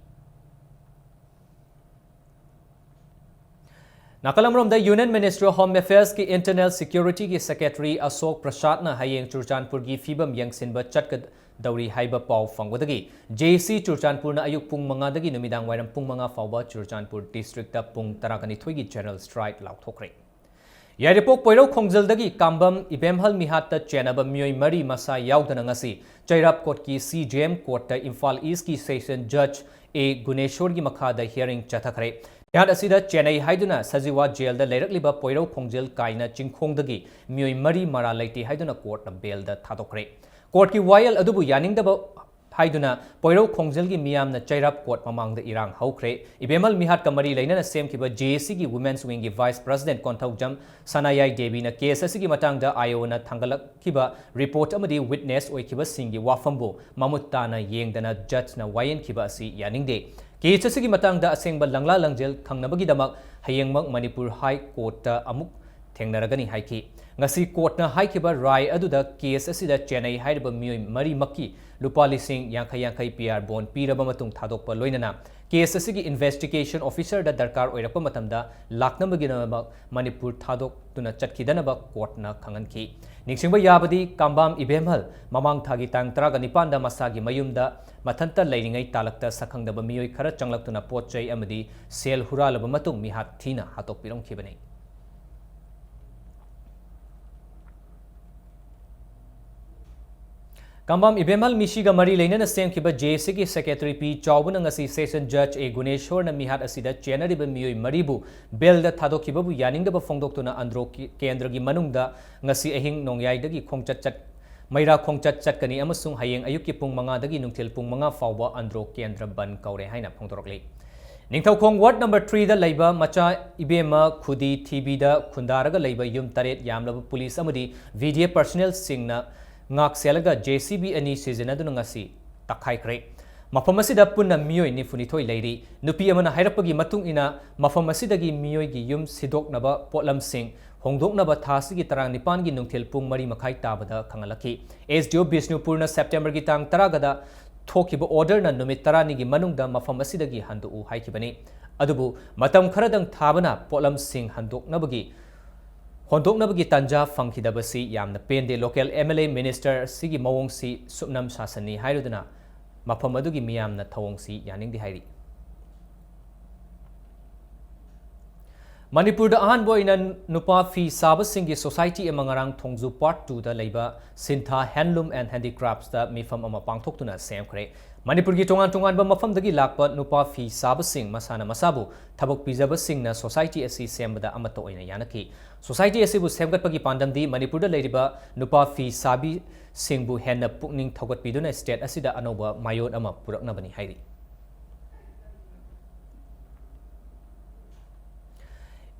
ꯅꯥꯀꯜ ꯑꯃꯔꯣꯝꯗ, ꯌꯨꯅꯤꯌꯟ ꯃꯤꯅꯤꯁꯇ꯭ꯔꯤ ꯑꯣꯐ ꯍꯣꯝ ꯑꯦꯐꯤꯌꯔꯁꯀꯤ ꯏꯟꯇꯔꯅꯦꯜ ꯁꯦꯀ꯭ꯌꯨꯔꯤꯇꯤꯒꯤ ꯁꯦꯀ꯭ꯔꯦꯇꯔꯤ ꯑꯁꯣꯛ ꯄ꯭ꯔꯁꯥꯗꯅ ꯍꯌꯦꯡ ꯆꯨꯔꯆꯥꯟꯄꯨꯔꯒꯤ ꯐꯤꯕꯝ ꯌꯦꯡꯁꯤꯟꯕ ꯆꯠꯀꯗꯧꯔꯤ ꯍꯥꯏꯕ ꯄꯥꯎ ꯐꯪꯕꯗꯒꯤ ꯖꯦ ꯑꯦ ꯁꯤ ꯆꯨꯔꯆꯥꯟꯄꯨꯔꯅ ꯑꯌꯨꯛ ꯄꯨꯡ ꯃꯉꯥꯗꯒꯤ ꯅꯨꯃꯤꯗꯥꯡ ꯋꯥꯏꯔꯝ ꯄꯨꯡ ꯃꯉꯥ ꯐꯥꯎꯕ ꯆꯨꯔꯆꯥꯟꯄꯨꯔ ꯗꯤꯁꯇ꯭ꯔꯤꯛꯇ ꯄꯨꯡ ꯇꯔꯥꯒ ꯅꯤꯊꯣꯏꯒꯤ ꯖꯦꯅꯔꯦꯜ ꯁ꯭ꯇ꯭ꯔꯥꯏꯛ ꯂꯥꯎꯊꯣꯛꯈ꯭ꯔꯦ꯫ ꯌꯥꯏꯔꯤꯄꯣꯛ ꯄꯣꯏꯔꯧ ꯈꯣꯡꯖꯤꯜꯗꯒꯤ ꯀꯥꯝꯕꯝ ꯏꯕꯦꯝꯍꯜ ꯃꯤꯍꯥꯠꯇ ꯆꯦꯟꯅꯕ ꯃꯤꯑꯣꯏ ꯃꯔꯤ ꯃꯁꯥ ꯌꯥꯎꯗꯅ ꯉꯁꯤ ꯆꯩꯔꯥꯞ ꯀꯣꯔꯠꯀꯤ ꯁꯤ ꯖꯦ ꯑꯦꯝ ꯀꯣꯔꯠꯇ ꯏꯝꯐꯥꯜ ꯏꯁꯀꯤ ꯁꯦꯁꯟ ꯖꯖ ꯑꯦ ꯒꯨꯅꯦꯁꯣꯔꯒꯤ ꯃꯈꯥꯗ ꯍꯤꯌꯥꯔꯤꯡ ꯆꯠꯊꯈ꯭ꯔꯦ꯫ ꯃꯤꯍꯥꯠ ꯑꯁꯤꯗ ꯆꯦꯟꯅꯩ ꯍꯥꯏꯗꯨꯅ ꯁꯖꯤꯋꯥ ꯖꯦꯜꯗ ꯂꯩꯔꯛꯂꯤꯕ ꯄꯣꯏꯔꯧ ꯈꯣꯡꯖꯤꯜ ꯀꯥꯏꯅ ꯆꯤꯡꯈꯣꯡꯗꯒꯤ ꯃꯤꯑꯣꯏ ꯃꯔꯤ ꯃꯔꯥꯜ ꯂꯩꯇꯦ ꯍꯥꯏꯗꯨꯅ ꯀꯣꯔꯠꯅ ꯕꯦꯜꯗ ꯊꯥꯗꯣꯛꯈ꯭ꯔꯦ꯫ ꯀꯣꯔꯠꯀꯤ ꯋꯥꯌꯦꯜ ꯑꯗꯨꯕꯨ ꯌꯥꯅꯤꯡꯗꯕ ꯍꯥꯏꯗꯨꯅ ꯄꯣꯏꯔꯧ ꯈꯣꯡꯖꯦꯜꯒꯤ ꯃꯤꯌꯥꯝꯅ ꯆꯩꯔꯥꯞ ꯀꯣꯔꯠ ꯃꯃꯥꯡꯗ ꯏꯔꯥꯡ ꯍꯧꯈ꯭ꯔꯦ꯫ ꯏꯕꯦꯝꯍꯜ ꯃꯤꯍꯥꯠꯀ ꯃꯔꯤ ꯂꯩꯅꯅ ꯁꯦꯝꯈꯤꯕ ꯖꯦ ꯑꯦ ꯁꯤꯒꯤ women's ꯋꯤꯡꯒꯤ vice president Konthoujam ꯁꯅꯥꯌꯥꯏ ꯗꯦꯕꯤꯅ case ꯑꯁꯤꯒꯤ ꯃꯇꯥꯡꯗ ꯑꯥꯏ ꯑꯣꯅ ꯊꯥꯡꯒꯠꯂꯛꯈꯤꯕ ꯔꯤꯄꯣꯔꯠ ꯑꯃꯗꯤ ꯋꯤꯠꯅꯦꯁ ꯑꯣꯏꯈꯤꯕꯁꯤꯡꯒꯤ ꯋꯥꯐꯝꯕꯨ ꯃꯃꯨꯠ ꯇꯥꯅ ꯌꯦꯡꯗꯅ ꯖꯖꯅ ꯋꯥꯌꯦꯟꯈꯤꯕ ꯑꯁꯤ ꯌꯥꯅꯤꯡꯗꯦ꯫ ꯀꯦꯁ ꯑꯁꯤꯒꯤ ꯃꯇꯥꯡꯗ ꯑꯁꯦꯡꯕ ꯂꯪꯂꯥ ꯂꯪꯖꯦꯜ ꯈꯪꯅꯕꯒꯤꯗꯃꯛ ꯍꯌꯦꯡꯃꯛ ꯃꯅꯤꯄꯨꯔ ꯍꯥꯏ ꯀꯣꯔꯠꯇ ꯑꯃꯨꯛ ꯊꯦꯡꯅꯔꯒꯅꯤ ꯍꯥꯏꯈꯤ꯫ ꯉꯁꯤ ꯀꯣꯔꯠꯅ ꯍꯥꯏꯈꯤꯕ ꯔꯥꯏ ꯑꯗꯨꯗ ꯀꯦꯁ ꯑꯁꯤꯗ ꯆꯦꯟꯅꯩ ꯍꯥꯏꯔꯤꯕ ꯃꯤꯑꯣꯏ ꯃꯔꯤꯃꯛꯀꯤ ꯂꯨꯄꯥ ꯂꯤꯁꯤꯡ ꯌꯥꯡꯈꯩ ꯌꯥꯡꯈꯩ ꯄꯤ ꯑꯥꯔ ꯕꯣꯟ ꯄꯤꯔꯕ ꯃꯇꯨꯡ ꯊꯥꯗꯣꯛꯄ ꯂꯣꯏꯅꯅ ꯀꯦꯁ ꯑꯁꯤꯒꯤ ꯏꯟꯚꯦꯁꯇꯤꯒꯦꯁꯟ ꯑꯣꯐꯤꯁꯔꯗ ꯗꯔꯀꯥꯔ ꯑꯣꯏꯔꯛꯄ ꯃꯇꯝꯗ ꯂꯥꯛꯅꯕꯒꯤꯗꯃꯛ ꯃꯅꯤꯄꯨꯔ ꯊꯥꯗꯣꯛꯇꯨꯅ ꯆꯠꯈꯤꯗꯅꯕ ꯀꯣꯔꯠꯅ ꯈꯪꯍꯟꯈꯤ꯫ ꯅꯤꯡꯁꯤꯡꯕ ꯌꯥꯕꯗꯤ, ꯀꯥꯝꯕꯥꯝ ꯏꯕꯦꯝꯍꯜ ꯃꯃꯥꯡ ꯊꯥꯒꯤ ꯇꯥꯡ ꯇꯔꯥꯒ ꯅꯤꯄꯥꯟꯗ ꯃꯁꯥꯒꯤ ꯃꯌꯨꯝꯗ ꯃꯊꯟꯇ ꯂꯩꯔꯤꯉꯩ ꯇꯥꯂꯛꯇ ꯁꯛꯈꯪꯗꯕ ꯃꯤꯑꯣꯏ ꯈꯔ ꯆꯪꯂꯛꯇꯨꯅ ꯄꯣꯠ ꯆꯩ ꯑꯃꯗꯤ ꯁꯦꯜ ꯍꯨꯔꯥꯜꯂꯕ ꯃꯇꯨꯡ ꯃꯤꯍꯥꯠ ꯊꯤꯅ ꯍꯥꯠꯇꯣꯛꯄꯤꯔꯝꯈꯤꯕꯅꯤ꯫ ꯀꯥꯝꯕꯥꯝ ꯏꯕꯦꯝꯍꯜ ꯃꯤꯁꯤꯒ ꯃꯔꯤ ꯂꯩꯅꯅ ꯁꯦꯝꯈꯤꯕ ꯖꯦ ꯑꯦ ꯁꯤꯒꯤ ꯁꯦꯀ꯭ꯔꯦꯇꯔꯤ ꯄꯤ ꯆꯥꯎꯕꯅ ꯉꯁꯤ ꯁꯦꯁꯟ ꯖꯖ ꯑꯦ ꯒꯨꯅꯦꯁꯣꯔꯅ ꯃꯤꯍꯥꯠ ꯑꯁꯤꯗ ꯆꯦꯟꯅꯔꯤꯕ ꯃꯤꯑꯣꯏ ꯃꯔꯤꯕꯨ ꯕꯦꯜꯗ ꯊꯥꯗꯣꯛꯈꯤꯕꯕꯨ ꯌꯥꯅꯤꯡꯗꯕ ꯐꯣꯡꯗꯣꯛꯇꯨꯅ ꯑꯟꯗ꯭ꯔꯣ ꯀꯦ-, ꯀꯦꯟꯗ꯭ꯔꯒꯤ ꯃꯅꯨꯡꯗ ꯉꯁꯤ ꯑꯍꯤꯡ ꯅꯣꯡꯌꯥꯏꯗꯒꯤ ꯈꯣꯡꯆꯠ ꯆꯠ-, ꯃꯩꯔꯥ ꯈꯣꯡꯆꯠ ꯆꯠꯀꯅꯤ ꯑꯃꯁꯨꯡ ꯍꯌꯦꯡ ꯑꯌꯨꯛꯀꯤ ꯄꯨꯡ ꯃꯉꯥꯗꯒꯤ ꯅꯨꯡꯊꯤꯜ ꯄꯨꯡ ꯃꯉꯥ ꯐꯥꯎꯕ ꯑꯟꯗ꯭ꯔꯣ ꯀꯦꯟꯗ꯭ꯔ ꯕꯟꯗ ꯀꯧꯔꯦ ꯍꯥꯏꯅ ꯐꯣꯡꯗꯣꯔꯛꯂꯤ꯫ ꯅꯤꯡꯊꯧꯈꯣꯡ ꯋꯥꯔꯗ ꯅꯝꯕꯔ ꯊ꯭ꯔꯤꯗ ꯂꯩꯕ ꯃꯆꯥ ꯏꯕꯦꯝꯃ ꯈꯨꯗꯤ ꯊꯤꯕꯤꯗ ꯈꯨꯟꯗꯥꯔꯒ ꯂꯩꯕ ꯌꯨꯝ ꯇꯔꯦꯠ ꯌꯥꯝꯂꯕ ꯄꯨꯂꯤꯁ ꯑꯃꯗꯤ ꯚꯤ ꯗꯤ ꯑꯦꯐ ꯄꯔꯁꯅꯦꯜꯁꯤꯡꯅ ꯉꯥꯛ ꯁꯦꯜꯂꯒ ꯖꯦ ꯁꯤ ꯕꯤ ꯑꯅꯤ ꯁꯤꯖꯤꯟꯅꯗꯨꯅ ꯉꯁꯤ ꯇꯛꯈꯥꯏꯈ꯭ꯔꯦ꯫ ꯃꯐꯝ ꯑꯁꯤꯗ ꯄꯨꯟꯅ ꯃꯤꯑꯣꯏ ꯅꯤꯐꯨꯅꯤꯊꯣꯏ ꯂꯩꯔꯤ꯫ ꯅꯨꯄꯤ ꯑꯃꯅ ꯍꯥꯏꯔꯛꯄꯒꯤ ꯃꯇꯨꯡ ꯏꯟꯅ, ꯃꯐꯝ ꯑꯁꯤꯗꯒꯤ ꯃꯤꯑꯣꯏꯒꯤ ꯌꯨꯝ ꯁꯤꯗꯣꯛꯅꯕ ꯄꯣꯠꯂꯝꯁꯤꯡ ꯍꯣꯡꯗꯣꯛꯅꯕ ꯊꯥ ꯑꯁꯤꯒꯤ ꯇꯔꯥꯅꯤꯄꯥꯟꯒꯤ ꯅꯨꯡꯊꯤꯜ ꯄꯨꯡ ꯃꯔꯤ ꯃꯈꯥꯏ ꯇꯥꯕꯗ ꯈꯪꯍꯜꯂꯛꯈꯤ꯫ ꯑꯦꯁ ꯗꯤ ꯑꯣ ꯕꯤꯁꯅꯨꯄꯨꯔꯅ ꯁꯦꯞꯇꯦꯝꯕꯔꯒꯤ ꯇꯥꯡ ꯇꯔꯥꯒꯗ ꯊꯣꯛꯈꯤꯕ ꯑꯣꯔꯗꯔꯅ ꯅꯨꯃꯤꯠ ꯇꯔꯥꯅꯤꯒꯤ ꯃꯅꯨꯡꯗ ꯃꯐꯝ ꯑꯁꯤꯗꯒꯤ ꯍꯟꯗꯣꯛꯎ ꯍꯥꯏꯈꯤꯕꯅꯤ꯫ ꯑꯗꯨꯕꯨ ꯃꯇꯝ ꯈꯔꯗꯪ ꯊꯥꯕꯅ ꯄꯣꯠꯂꯝꯁꯤꯡ ꯍꯟꯗꯣꯛꯅꯕꯒꯤ, ꯍꯣꯟꯗꯣꯛꯅꯕꯒꯤ ꯇꯥꯟꯖꯥ ꯐꯪꯈꯤꯗꯕꯁꯤ ꯌꯥꯝꯅ ꯄꯦꯟꯗꯦ꯫ Local M L A minister ꯑꯁꯤꯒꯤ ꯃꯑꯣꯡꯁꯤ ꯁꯨꯞꯅꯝ ꯁꯥꯁꯟꯅꯤ ꯍꯥꯏꯔꯗꯨꯅ ꯃꯐꯝ ꯑꯗꯨꯒꯤ ꯃꯤꯌꯥꯝꯅ ꯊꯧꯑꯣꯡꯁꯤ ꯌꯥꯅꯤꯡꯗꯦ ꯍꯥꯏꯔꯤ꯫ ꯃꯅꯤꯄꯨꯔꯗ ꯑꯍꯥꯟꯕ ꯑꯣꯏꯅ ꯅꯨꯄꯥ ꯐꯤ ꯁꯥꯕꯁꯤꯡꯒꯤ society ꯑꯃ ꯉꯔꯥꯡ ꯊꯣꯡꯖꯨ Part Twoꯗ ꯂꯩꯕ ꯁꯤꯟꯊꯥ Handloom and Handicraftsꯇ ꯃꯤꯐꯝ ꯑꯃ ꯄꯥꯡꯊꯣꯛꯇꯨꯅ ꯁꯦꯝꯈ꯭ꯔꯦ꯫ ꯃꯅꯤꯄꯨꯔꯒꯤ ꯇꯣꯉꯥꯟ ꯇꯣꯉꯥꯟꯕ ꯃꯐꯝꯗꯒꯤ ꯂꯥꯛꯄ ꯅꯨꯄꯥ ꯐꯤ ꯁꯥꯕꯁꯤꯡ ꯃꯁꯥꯅ ꯃꯁꯥꯕꯨ ꯊꯕꯛ ꯄꯤꯖꯕꯁꯤꯡꯅ society ꯑꯁꯤ ꯁꯦꯝꯕꯗ ꯑꯃꯠꯇ ꯑꯣꯏꯅ ꯌꯥꯅꯈꯤ꯫ Society ꯑꯁꯤꯕꯨ ꯁꯦꯝꯒꯠꯄꯒꯤ ꯄꯥꯟꯗꯝꯗꯤ ꯃꯅꯤꯄꯨꯔꯗ ꯂꯩꯔꯤꯕ ꯅꯨꯄꯥ ꯐꯤ ꯁꯥꯕꯤꯁꯤꯡꯕꯨ ꯍꯦꯟꯅ ꯄꯨꯛꯅꯤꯡ ꯊꯧꯒꯠꯄꯤꯗꯨꯅ state ꯑꯁꯤꯗ ꯑꯅꯧꯕ ꯃꯥꯏꯑꯣꯟ ꯑꯃ ꯄꯨꯔꯛꯅꯕꯅꯤ ꯍꯥꯏꯔꯤ꯫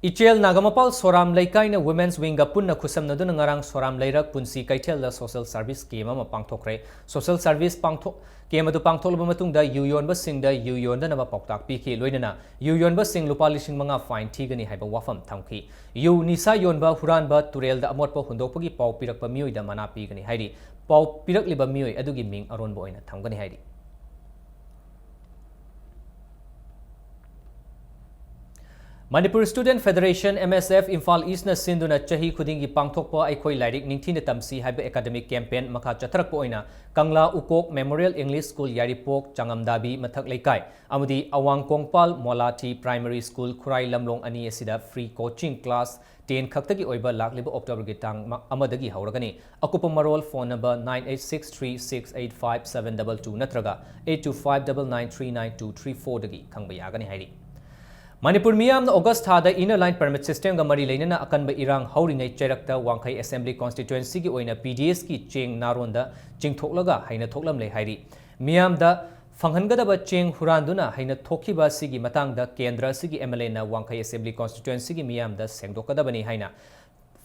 ꯏꯆꯦꯜ ꯅꯥꯒꯥꯃꯄꯥꯜ ꯁꯣꯔꯥꯝ ꯂꯩꯀꯥꯏꯅ Women's Wingꯒ ꯄꯨꯟꯅ ꯈꯨꯠꯁꯝꯅꯗꯨꯅ ꯉꯔꯥꯡ ꯁꯣꯔꯥꯝ ꯂꯩꯔꯛ ꯄꯨꯟꯁꯤ ꯀꯩꯊꯦꯜꯗ social service camp ꯑꯃ ꯄꯥꯡꯊꯣꯛꯈ꯭ꯔꯦ꯫ Social service ꯄꯥꯡꯊꯣꯛ-, camp ꯑꯗꯨ ꯄꯥꯡꯊꯣꯛꯂꯕ ꯃꯇꯨꯡꯗ ꯌꯨ ꯌꯣꯟꯕꯁꯤꯡꯗ ꯌꯨ ꯌꯣꯟꯗꯅꯕ ꯄꯥꯎꯇꯥꯛ ꯄꯤꯈꯤ꯫ ꯂꯣꯏꯅꯅ ꯌꯨ ꯌꯣꯟꯕꯁꯤꯡ ꯂꯨꯄꯥ ꯂꯤꯁꯤꯡ ꯃꯉꯥ fine ꯊꯤꯒꯅꯤ ꯍꯥꯏꯕ ꯋꯥꯐꯝ ꯊꯝꯈꯤ꯫ ꯌꯨ ꯅꯤꯁꯥ ꯌꯣꯟꯕ, ꯍꯨꯔꯥꯟꯕ, ꯇꯨꯔꯦꯜꯗ ꯑꯃꯣꯠꯄ ꯍꯨꯟꯗꯣꯛꯄꯒꯤ ꯄꯥꯎ ꯄꯤꯔꯛꯄ ꯃꯤꯑꯣꯏꯗ ꯃꯅꯥ ꯄꯤꯒꯅꯤ ꯍꯥꯏꯔꯤ꯫ ꯄꯥꯎ ꯄꯤꯔꯛꯂꯤꯕ ꯃꯤꯑꯣꯏ ꯑꯗꯨꯒꯤ ꯃꯤꯡ ꯑꯔꯣꯟꯕ ꯑꯣꯏꯅ ꯊꯝꯒꯅꯤ ꯍꯥꯏꯔꯤ꯫ Manipur Student Federation, M S F, Imphal Eastꯅ ꯁꯤꯟꯗꯨꯅ ꯆꯍꯤ ꯈꯨꯗꯤꯡꯒꯤ ꯄꯥꯡꯊꯣꯛꯄ ꯑꯩꯈꯣꯏ ꯂꯥꯏꯔꯤꯛ ꯅꯤꯡꯊꯤꯅ ꯇꯝꯁꯤ ꯍꯥꯏꯕ academic campaign ꯃꯈꯥ ꯆꯠꯊꯔꯛꯄ ꯑꯣꯏꯅ ꯀꯪꯂꯥ ꯎꯀꯣꯛ Memorial English School, ꯌꯥꯏꯔꯤꯄꯣꯛ, ꯆꯥꯉꯝꯗꯥꯕꯤ ꯃꯊꯛ ꯂꯩꯀꯥꯏ ꯑꯃꯗꯤ ꯑꯋꯥꯡ ꯀꯣꯡꯄꯥꯜ ꯃꯣꯂꯥꯊꯤ Primary School, ꯈꯨꯔꯥꯏ ꯂꯝꯂꯣꯡ ꯑꯅꯤ ꯑꯁꯤꯗ free coaching class ten ꯈꯛꯇꯒꯤ ꯑꯣꯏꯕ ꯂꯥꯛꯂꯤꯕ Octoberꯒꯤ ꯇꯥꯡ ꯑꯃꯗꯒꯤ ꯍꯧꯔꯒꯅꯤ꯫ ꯑꯀꯨꯞꯄ ꯃꯔꯣꯜ phone number nine eight six three six eight five seven double two ꯅꯠꯇ꯭ꯔꯒ eight two five double nine three nine two three fourꯗꯒꯤ ꯈꯪꯕ ꯌꯥꯒꯅꯤ ꯍꯥꯏꯔꯤ꯫ ꯃꯅꯤꯄꯨꯔ ꯃꯤꯌꯥꯝꯅ August ꯊꯥꯗ Inner Line Permit Systemꯒ ꯃꯔꯤ ꯂꯩꯅꯅ ꯑꯀꯟꯕ ꯏꯔꯥꯡ ꯍꯧꯔꯤꯉꯩ ꯆꯩꯔꯛꯇ ꯋꯥꯡꯈꯩ Assembly Constituencyꯒꯤ ꯑꯣꯏꯅ P D Sꯀꯤ ꯆꯦꯡ ꯅꯥꯔꯣꯟꯗ ꯆꯤꯡꯊꯣꯛꯂꯒ ꯍꯩꯅ ꯊꯣꯛꯂꯝꯂꯦ ꯍꯥꯏꯔꯤ꯫ ꯃꯤꯌꯥꯝꯗ ꯐꯪꯍꯟꯒꯗꯕ ꯆꯦꯡ ꯍꯨꯔꯥꯟꯗꯨꯅ ꯍꯩꯅ ꯊꯣꯛꯈꯤꯕ ꯑꯁꯤꯒꯤ ꯃꯇꯥꯡꯗ ꯀꯦꯟꯗ꯭ꯔ ꯑꯁꯤꯒꯤ MLAꯅ ꯋꯥꯡꯈꯩ Assembly Constituencyꯒꯤ ꯃꯤꯌꯥꯝꯗ ꯁꯦꯡꯗꯣꯛꯀꯗꯕꯅꯤ ꯍꯥꯏꯅ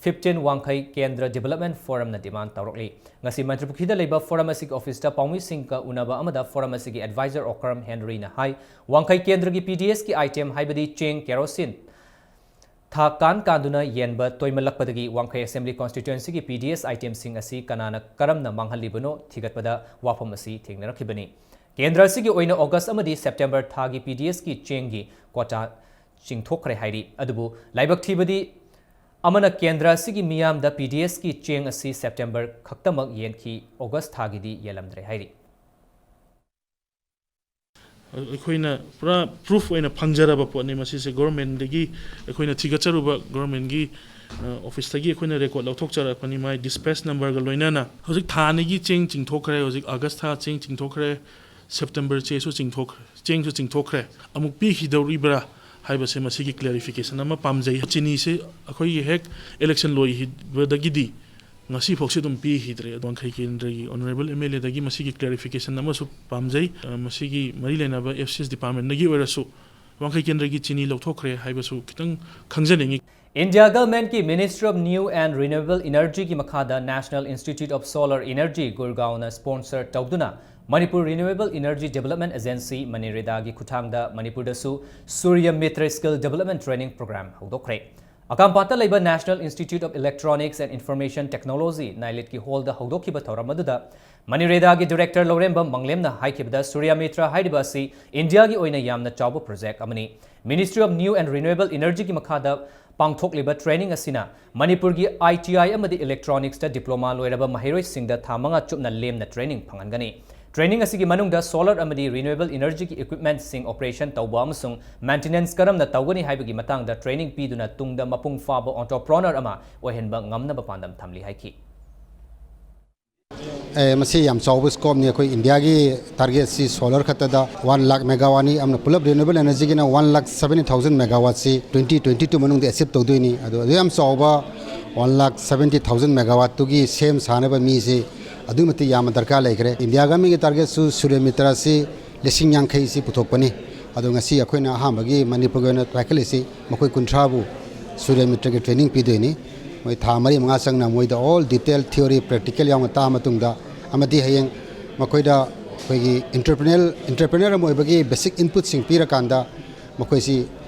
fifteen ꯋꯥꯡꯈꯩ ꯀꯦꯟꯗ꯭ꯔ Development Forumꯅ demand ꯇꯧꯔꯛꯂꯤ꯫ ꯉꯁꯤ ꯃꯟꯇ꯭ꯔꯤꯄꯨꯈ꯭ꯔꯤꯗ ꯂꯩꯕ Forum ꯑꯁꯤꯒꯤ officeꯇ ꯄꯥꯎꯃꯤꯁꯤꯡꯒ ꯎꯅꯕ ꯑꯃꯗ Forum ꯑꯁꯤꯒꯤ advisor ꯑꯣꯀ꯭ꯔꯝ ꯍꯦꯟꯔꯤꯅ ꯍꯥꯏ, ꯋꯥꯡꯈꯩ ꯀꯦꯟꯗ꯭ꯔꯒꯤ P D Sꯀꯤ item ꯍꯥꯏꯕꯗꯤ ꯆꯦꯡ, ꯀꯦꯔꯣꯁꯤꯟ, ꯊꯥ ꯀꯥꯟ ꯀꯥꯟꯗꯨꯅ ꯌꯦꯟꯕ ꯇꯣꯏꯃꯜꯂꯛꯄꯗꯒꯤ ꯋꯥꯡꯈꯩ Assembly Constituencyꯒꯤ P D S itemꯁꯤꯡ ꯑꯁꯤ ꯀꯅꯥꯅ ꯀꯔꯝꯅ ꯃꯥꯡꯍꯜꯂꯤꯕꯅꯣ ꯊꯤꯒꯠꯄꯗ ꯋꯥꯐꯝ ꯑꯁꯤ ꯊꯦꯡꯅꯔꯛꯈꯤꯕꯅꯤ꯫ ꯀꯦꯟꯗ꯭ꯔ ꯑꯁꯤꯒꯤ ꯑꯣꯏꯅ August ꯑꯃꯗꯤ September ꯊꯥꯒꯤ P D Sꯀꯤ ꯆꯦꯡꯒꯤ quota ꯆꯤꯡꯊꯣꯛꯈ꯭ꯔꯦ ꯍꯥꯏꯔꯤ꯫ ꯑꯗꯨꯕꯨ ꯂꯥꯏꯕꯛ ꯊꯤꯕꯗꯤ ꯑꯃꯅ ꯀꯦꯟꯗ꯭ꯔ ꯑꯁꯤꯒꯤ ꯃꯤꯌꯥꯝꯗ P D Sꯀꯤ ꯆꯦꯡ ꯑꯁꯤ September ꯈꯛꯇꯃꯛ ꯌꯦꯟꯈꯤ, August ꯊꯥꯒꯤꯗꯤ ꯌꯦꯜꯂꯝꯗ꯭ꯔꯦ ꯍꯥꯏꯔꯤ꯫ ꯑꯩꯈꯣꯏꯅ ꯄꯨꯔꯥ ꯄ꯭ꯔꯨꯐ ꯑꯣꯏꯅ ꯐꯪꯖꯔꯕ ꯄꯣꯠꯅꯤ꯫ ꯃꯁꯤꯁꯦ ꯒꯣꯔꯃꯦꯟꯗꯒꯤ ꯑꯩꯈꯣꯏꯅ ꯊꯤꯒꯠꯆꯔꯨꯕ ꯒꯣꯔꯃꯦꯟꯒꯤ ꯑꯣꯐꯤꯁꯇꯒꯤ ꯑꯩꯈꯣꯏꯅ ꯔꯦꯀꯣꯔꯠ ꯂꯧꯊꯣꯛꯆꯔꯛꯄꯅꯤ꯫ ꯃꯥꯒꯤ ꯗꯤꯁꯄꯦꯆ ꯅꯝꯕꯔꯒ ꯂꯣꯏꯅꯅ ꯍꯧꯖꯤꯛ ꯊꯥ ꯑꯅꯤꯒꯤ ꯆꯦꯡ ꯆꯤꯡꯊꯣꯛꯈ꯭ꯔꯦ꯫ ꯍꯧꯖꯤꯛ ꯑꯥꯒꯁ ꯊꯥ ꯆꯦꯡ ꯆꯤꯡꯊꯣꯛꯈ꯭ꯔꯦ, ꯁꯦꯞꯇꯦꯝꯕꯔ ꯆꯦꯁꯨ ꯆꯤꯡꯊꯣꯛꯈ꯭ꯔꯦ, ꯆꯦꯡꯁꯨ ꯆꯤꯡꯊꯣꯛꯈ꯭ꯔꯦ꯫ ꯑꯃꯨꯛ ꯄꯤꯈꯤꯗꯧꯔꯤꯕ꯭ꯔꯥ ꯍꯥꯏꯕꯁꯦ ꯃꯁꯤꯒꯤ ꯀ꯭ꯂꯦꯔꯤꯐꯤꯀꯦꯁꯟ ꯑꯃ ꯄꯥꯝꯖꯩ꯫ ꯆꯤꯅꯤꯁꯦ ꯑꯩꯈꯣꯏꯒꯤ ꯍꯦꯛ ꯏꯂꯦꯛꯁꯟ ꯂꯣꯏꯈꯤꯕꯗꯒꯤꯗꯤ ꯉꯁꯤꯐꯥꯎꯁꯤ ꯑꯗꯨꯝ ꯄꯤꯈꯤꯗ꯭ꯔꯦ꯫ ꯋꯥꯡꯈꯩ ꯀꯦꯟꯗ꯭ꯔꯒꯤ ꯑꯣꯅꯔꯦꯕꯜ ꯑꯦꯝ ꯑꯦꯜ ꯑꯦꯗꯒꯤ ꯃꯁꯤꯒꯤ ꯀ꯭ꯂꯦꯔꯤꯐꯤꯀꯦꯁꯟ ꯑꯃꯁꯨ ꯄꯥꯝꯖꯩ꯫ ꯑ, ꯃꯁꯤꯒꯤ ꯃꯔꯤ ꯂꯩꯅꯕ ꯑꯦꯐ ꯁꯤ ꯑꯦꯁ ꯗꯤꯄꯥꯔꯠꯃꯦꯟꯗꯒꯤ ꯑꯣꯏꯔꯁꯨ ꯋꯥꯡꯈꯩ ꯀꯦꯟꯗ꯭ꯔꯒꯤ ꯆꯤꯅꯤ ꯂꯧꯊꯣꯛꯈ꯭ꯔꯦ ꯍꯥꯏꯕꯁꯨ ꯈꯤꯇꯪ ꯈꯪꯖꯅꯤꯡꯉꯤ꯫ India Government ꯀꯤ Ministry of New and Renewable Energy ꯒꯤ ꯃꯈꯥꯗ National Institute of Solar Energy, ꯒꯨꯔꯒꯥꯎꯅ sponsor ꯇꯧꯗꯨꯅ Manipur Renewable Energy Development Agency, ꯃꯅꯤꯔꯦꯗꯥꯒꯤ ꯈꯨꯠꯊꯥꯡꯗ ꯃꯅꯤꯄꯨꯔꯗꯁꯨ ꯁꯨꯔ꯭ꯌ metre Skill Development Training Program ꯍꯧꯗꯣꯛꯈ꯭ꯔꯦ꯫ ꯑꯀꯥꯝꯄꯥꯠꯇ ꯂꯩꯕ National Institute of Electronics and Information Technology, ꯅꯥꯏꯂꯤꯠꯀꯤ ꯍꯣꯜꯗ ꯍꯧꯗꯣꯛꯈꯤꯕ ꯊꯧꯔꯝ ꯑꯗꯨꯗ ꯃꯅꯤꯔꯦꯗꯥꯒꯤ ꯗꯤꯔꯦꯛꯇꯔ ꯂꯧꯔꯦꯝꯕꯝ ꯃꯪꯂꯦꯝꯅ ꯍꯥꯏꯈꯤꯕꯗ, ꯁꯨꯔ꯭ꯌ ꯃꯤꯇ꯭ꯔ ꯍꯥꯏꯔꯤꯕ ꯑꯁꯤ ꯏꯟꯗꯤꯌꯥꯒꯤ ꯑꯣꯏꯅ ꯌꯥꯝꯅ ꯆꯥꯎꯕ ꯄ꯭ꯔꯣꯖꯦꯛ ꯑꯃꯅꯤ꯫ Ministry of New and Renewable Energy ꯒꯤ ꯃꯈꯥꯗ ꯄꯥꯡꯊꯣꯛꯂꯤꯕ ꯇ꯭ꯔꯦꯅꯤꯡ ꯑꯁꯤꯅ ꯃꯅꯤꯄꯨꯔꯒꯤ ꯑꯥꯏ ꯇꯤ ꯑꯥꯏ ꯑꯃꯗꯤ ꯏꯂꯦꯛꯇ꯭ꯔꯣꯅꯤꯛꯁꯇ ꯗꯤꯄ꯭ꯂꯣꯃꯥ ꯂꯣꯏꯔꯕ ꯃꯍꯩꯔꯣꯏꯁꯤꯡꯗ ꯊꯥ ꯃꯉꯥ ꯆꯨꯞꯅ ꯂꯦꯝꯅ ꯇ꯭ꯔꯦꯅꯤꯡ ꯐꯪꯍꯟꯒꯅꯤ꯫ ꯇ꯭ꯔꯦꯅꯤꯡ ꯑꯁꯤꯒꯤ ꯃꯅꯨꯡꯗ ꯁꯣꯂꯔ ꯑꯃꯗꯤ ꯔꯤꯅ꯭ꯌꯨꯑꯦꯕꯜ ꯏꯅꯔꯖꯤꯒꯤ ꯏꯀ꯭ꯋꯤꯞꯃꯦꯟꯠꯁꯤꯡ ꯑꯣꯄꯔꯦꯁꯟ ꯇꯧꯕ ꯑꯃꯁꯨꯡ ꯃꯦꯟꯇꯦꯅꯦꯟꯁ ꯀꯔꯝꯅ ꯇꯧꯒꯅꯤ ꯍꯥꯏꯕꯒꯤ ꯃꯇꯥꯡꯗ ꯇ꯭ꯔꯦꯅꯤꯡ ꯄꯤꯗꯨꯅ ꯇꯨꯡꯗ ꯃꯄꯨꯡ ꯐꯥꯕ ꯑꯣꯟꯇꯔꯄ꯭ꯔꯣꯅꯔ ꯑꯃ ꯑꯣꯏꯍꯟꯕ ꯉꯝꯅꯕ ꯄꯥꯟꯗꯝ ꯊꯝꯂꯤ ꯍꯥꯏꯈꯤ꯫ ꯑꯦ, ꯃꯁꯤ ꯌꯥꯝ ꯆꯥꯎꯕ ꯁ꯭ꯀꯣꯞꯅꯤ꯫ ꯑꯩꯈꯣꯏ ꯏꯟꯗꯤꯌꯥꯒꯤ ꯇꯥꯔꯒꯦꯠꯁꯤ ꯁꯣꯂꯔ ꯈꯛꯇꯗ ꯋꯥꯟ ꯂꯥꯈ ꯃꯦꯒꯥꯋꯥꯠꯅꯤ꯫ ꯑꯃꯅ ꯄꯨꯂꯞ ꯔꯤꯅ꯭ꯌꯨꯑꯦꯕꯜ ꯑꯦꯅꯔꯖꯤꯒꯤꯅ ꯋꯥꯟ ꯂꯥꯈ ꯁꯕꯦꯟꯇꯤ ꯊꯥꯎꯖꯟ ꯃꯦꯒꯥꯋꯥꯠꯁꯤ ꯇ꯭ꯋꯦꯟꯇꯤ ꯇ꯭ꯋꯦꯟꯇꯤ ꯇꯨ ꯃꯅꯨꯡꯗ ꯑꯦꯆꯤꯞ ꯇꯧꯗꯣꯏꯅꯤ꯫ ꯑꯗꯣ ꯑꯗꯨ ꯌꯥꯝ ꯆꯥꯎꯕ ꯋꯥꯟ ꯂꯥꯈ ꯁꯕꯦꯟꯇꯤ ꯊꯥꯎꯖꯟ ꯃꯦꯒꯥꯋꯥꯠꯇꯨꯒꯤ ꯁꯦꯝ ꯁꯥꯅꯕ ꯃꯤꯁꯤ ꯑꯗꯨꯛꯀꯤ ꯃꯇꯤꯛ ꯌꯥꯝꯅ ꯗꯔꯀꯥꯔ ꯂꯩꯈ꯭ꯔꯦ꯫ ꯏꯟꯗꯤꯌꯥ ꯒꯃꯦꯟꯒꯤ ꯇꯥꯔꯒꯦꯠꯁꯨ ꯁꯨꯔ꯭ꯌ ꯃꯤꯇ꯭ꯔꯁꯤ ꯂꯤꯁꯤꯡ ꯌꯥꯡꯈꯩꯁꯤ ꯄꯨꯊꯣꯛꯄꯅꯤ꯫ ꯑꯗꯣ ꯉꯁꯤ ꯑꯩꯈꯣꯏꯅ ꯑꯍꯥꯟꯕꯒꯤ ꯃꯅꯤꯄꯨꯔꯒꯤ ꯑꯣꯏꯅ ꯄꯥꯏꯈꯠꯂꯤꯁꯤ ꯃꯈꯣꯏ ꯀꯨꯟꯊ꯭ꯔꯥꯕꯨ ꯁꯨꯔ꯭ꯌ ꯃꯤꯇ꯭ꯔꯒꯤ ꯇ꯭ꯔꯦꯅꯤꯡ ꯄꯤꯗꯣꯏꯅꯤ꯫ ꯃꯣꯏ ꯊꯥ ꯃꯔꯤ ꯃꯉꯥ ꯆꯪꯅ ꯃꯣꯏꯗ ꯑꯣꯜ ꯗꯤꯇꯦꯜ ꯊꯤꯑꯣꯔꯤ ꯄ꯭ꯔꯦꯛꯇꯤꯀꯦꯜ ꯌꯥꯎꯅ ꯇꯥꯛꯑ ꯃꯇꯨꯡꯗ ꯑꯃꯗꯤ ꯍꯌꯦꯡ ꯃꯈꯣꯏꯗ ꯑꯩꯈꯣꯏꯒꯤ ꯏꯟꯇꯔꯄ꯭ꯔꯤꯅꯔ, ꯏꯟꯇꯔꯄ꯭ꯔꯤꯅꯔ ꯑꯃ ꯑꯣꯏꯕꯒꯤ ꯕꯦꯁꯤꯛ ꯏꯟꯄꯨꯠꯁꯤꯡ ꯄꯤꯔꯀꯥꯟꯗ ꯃꯈꯣꯏꯁꯤ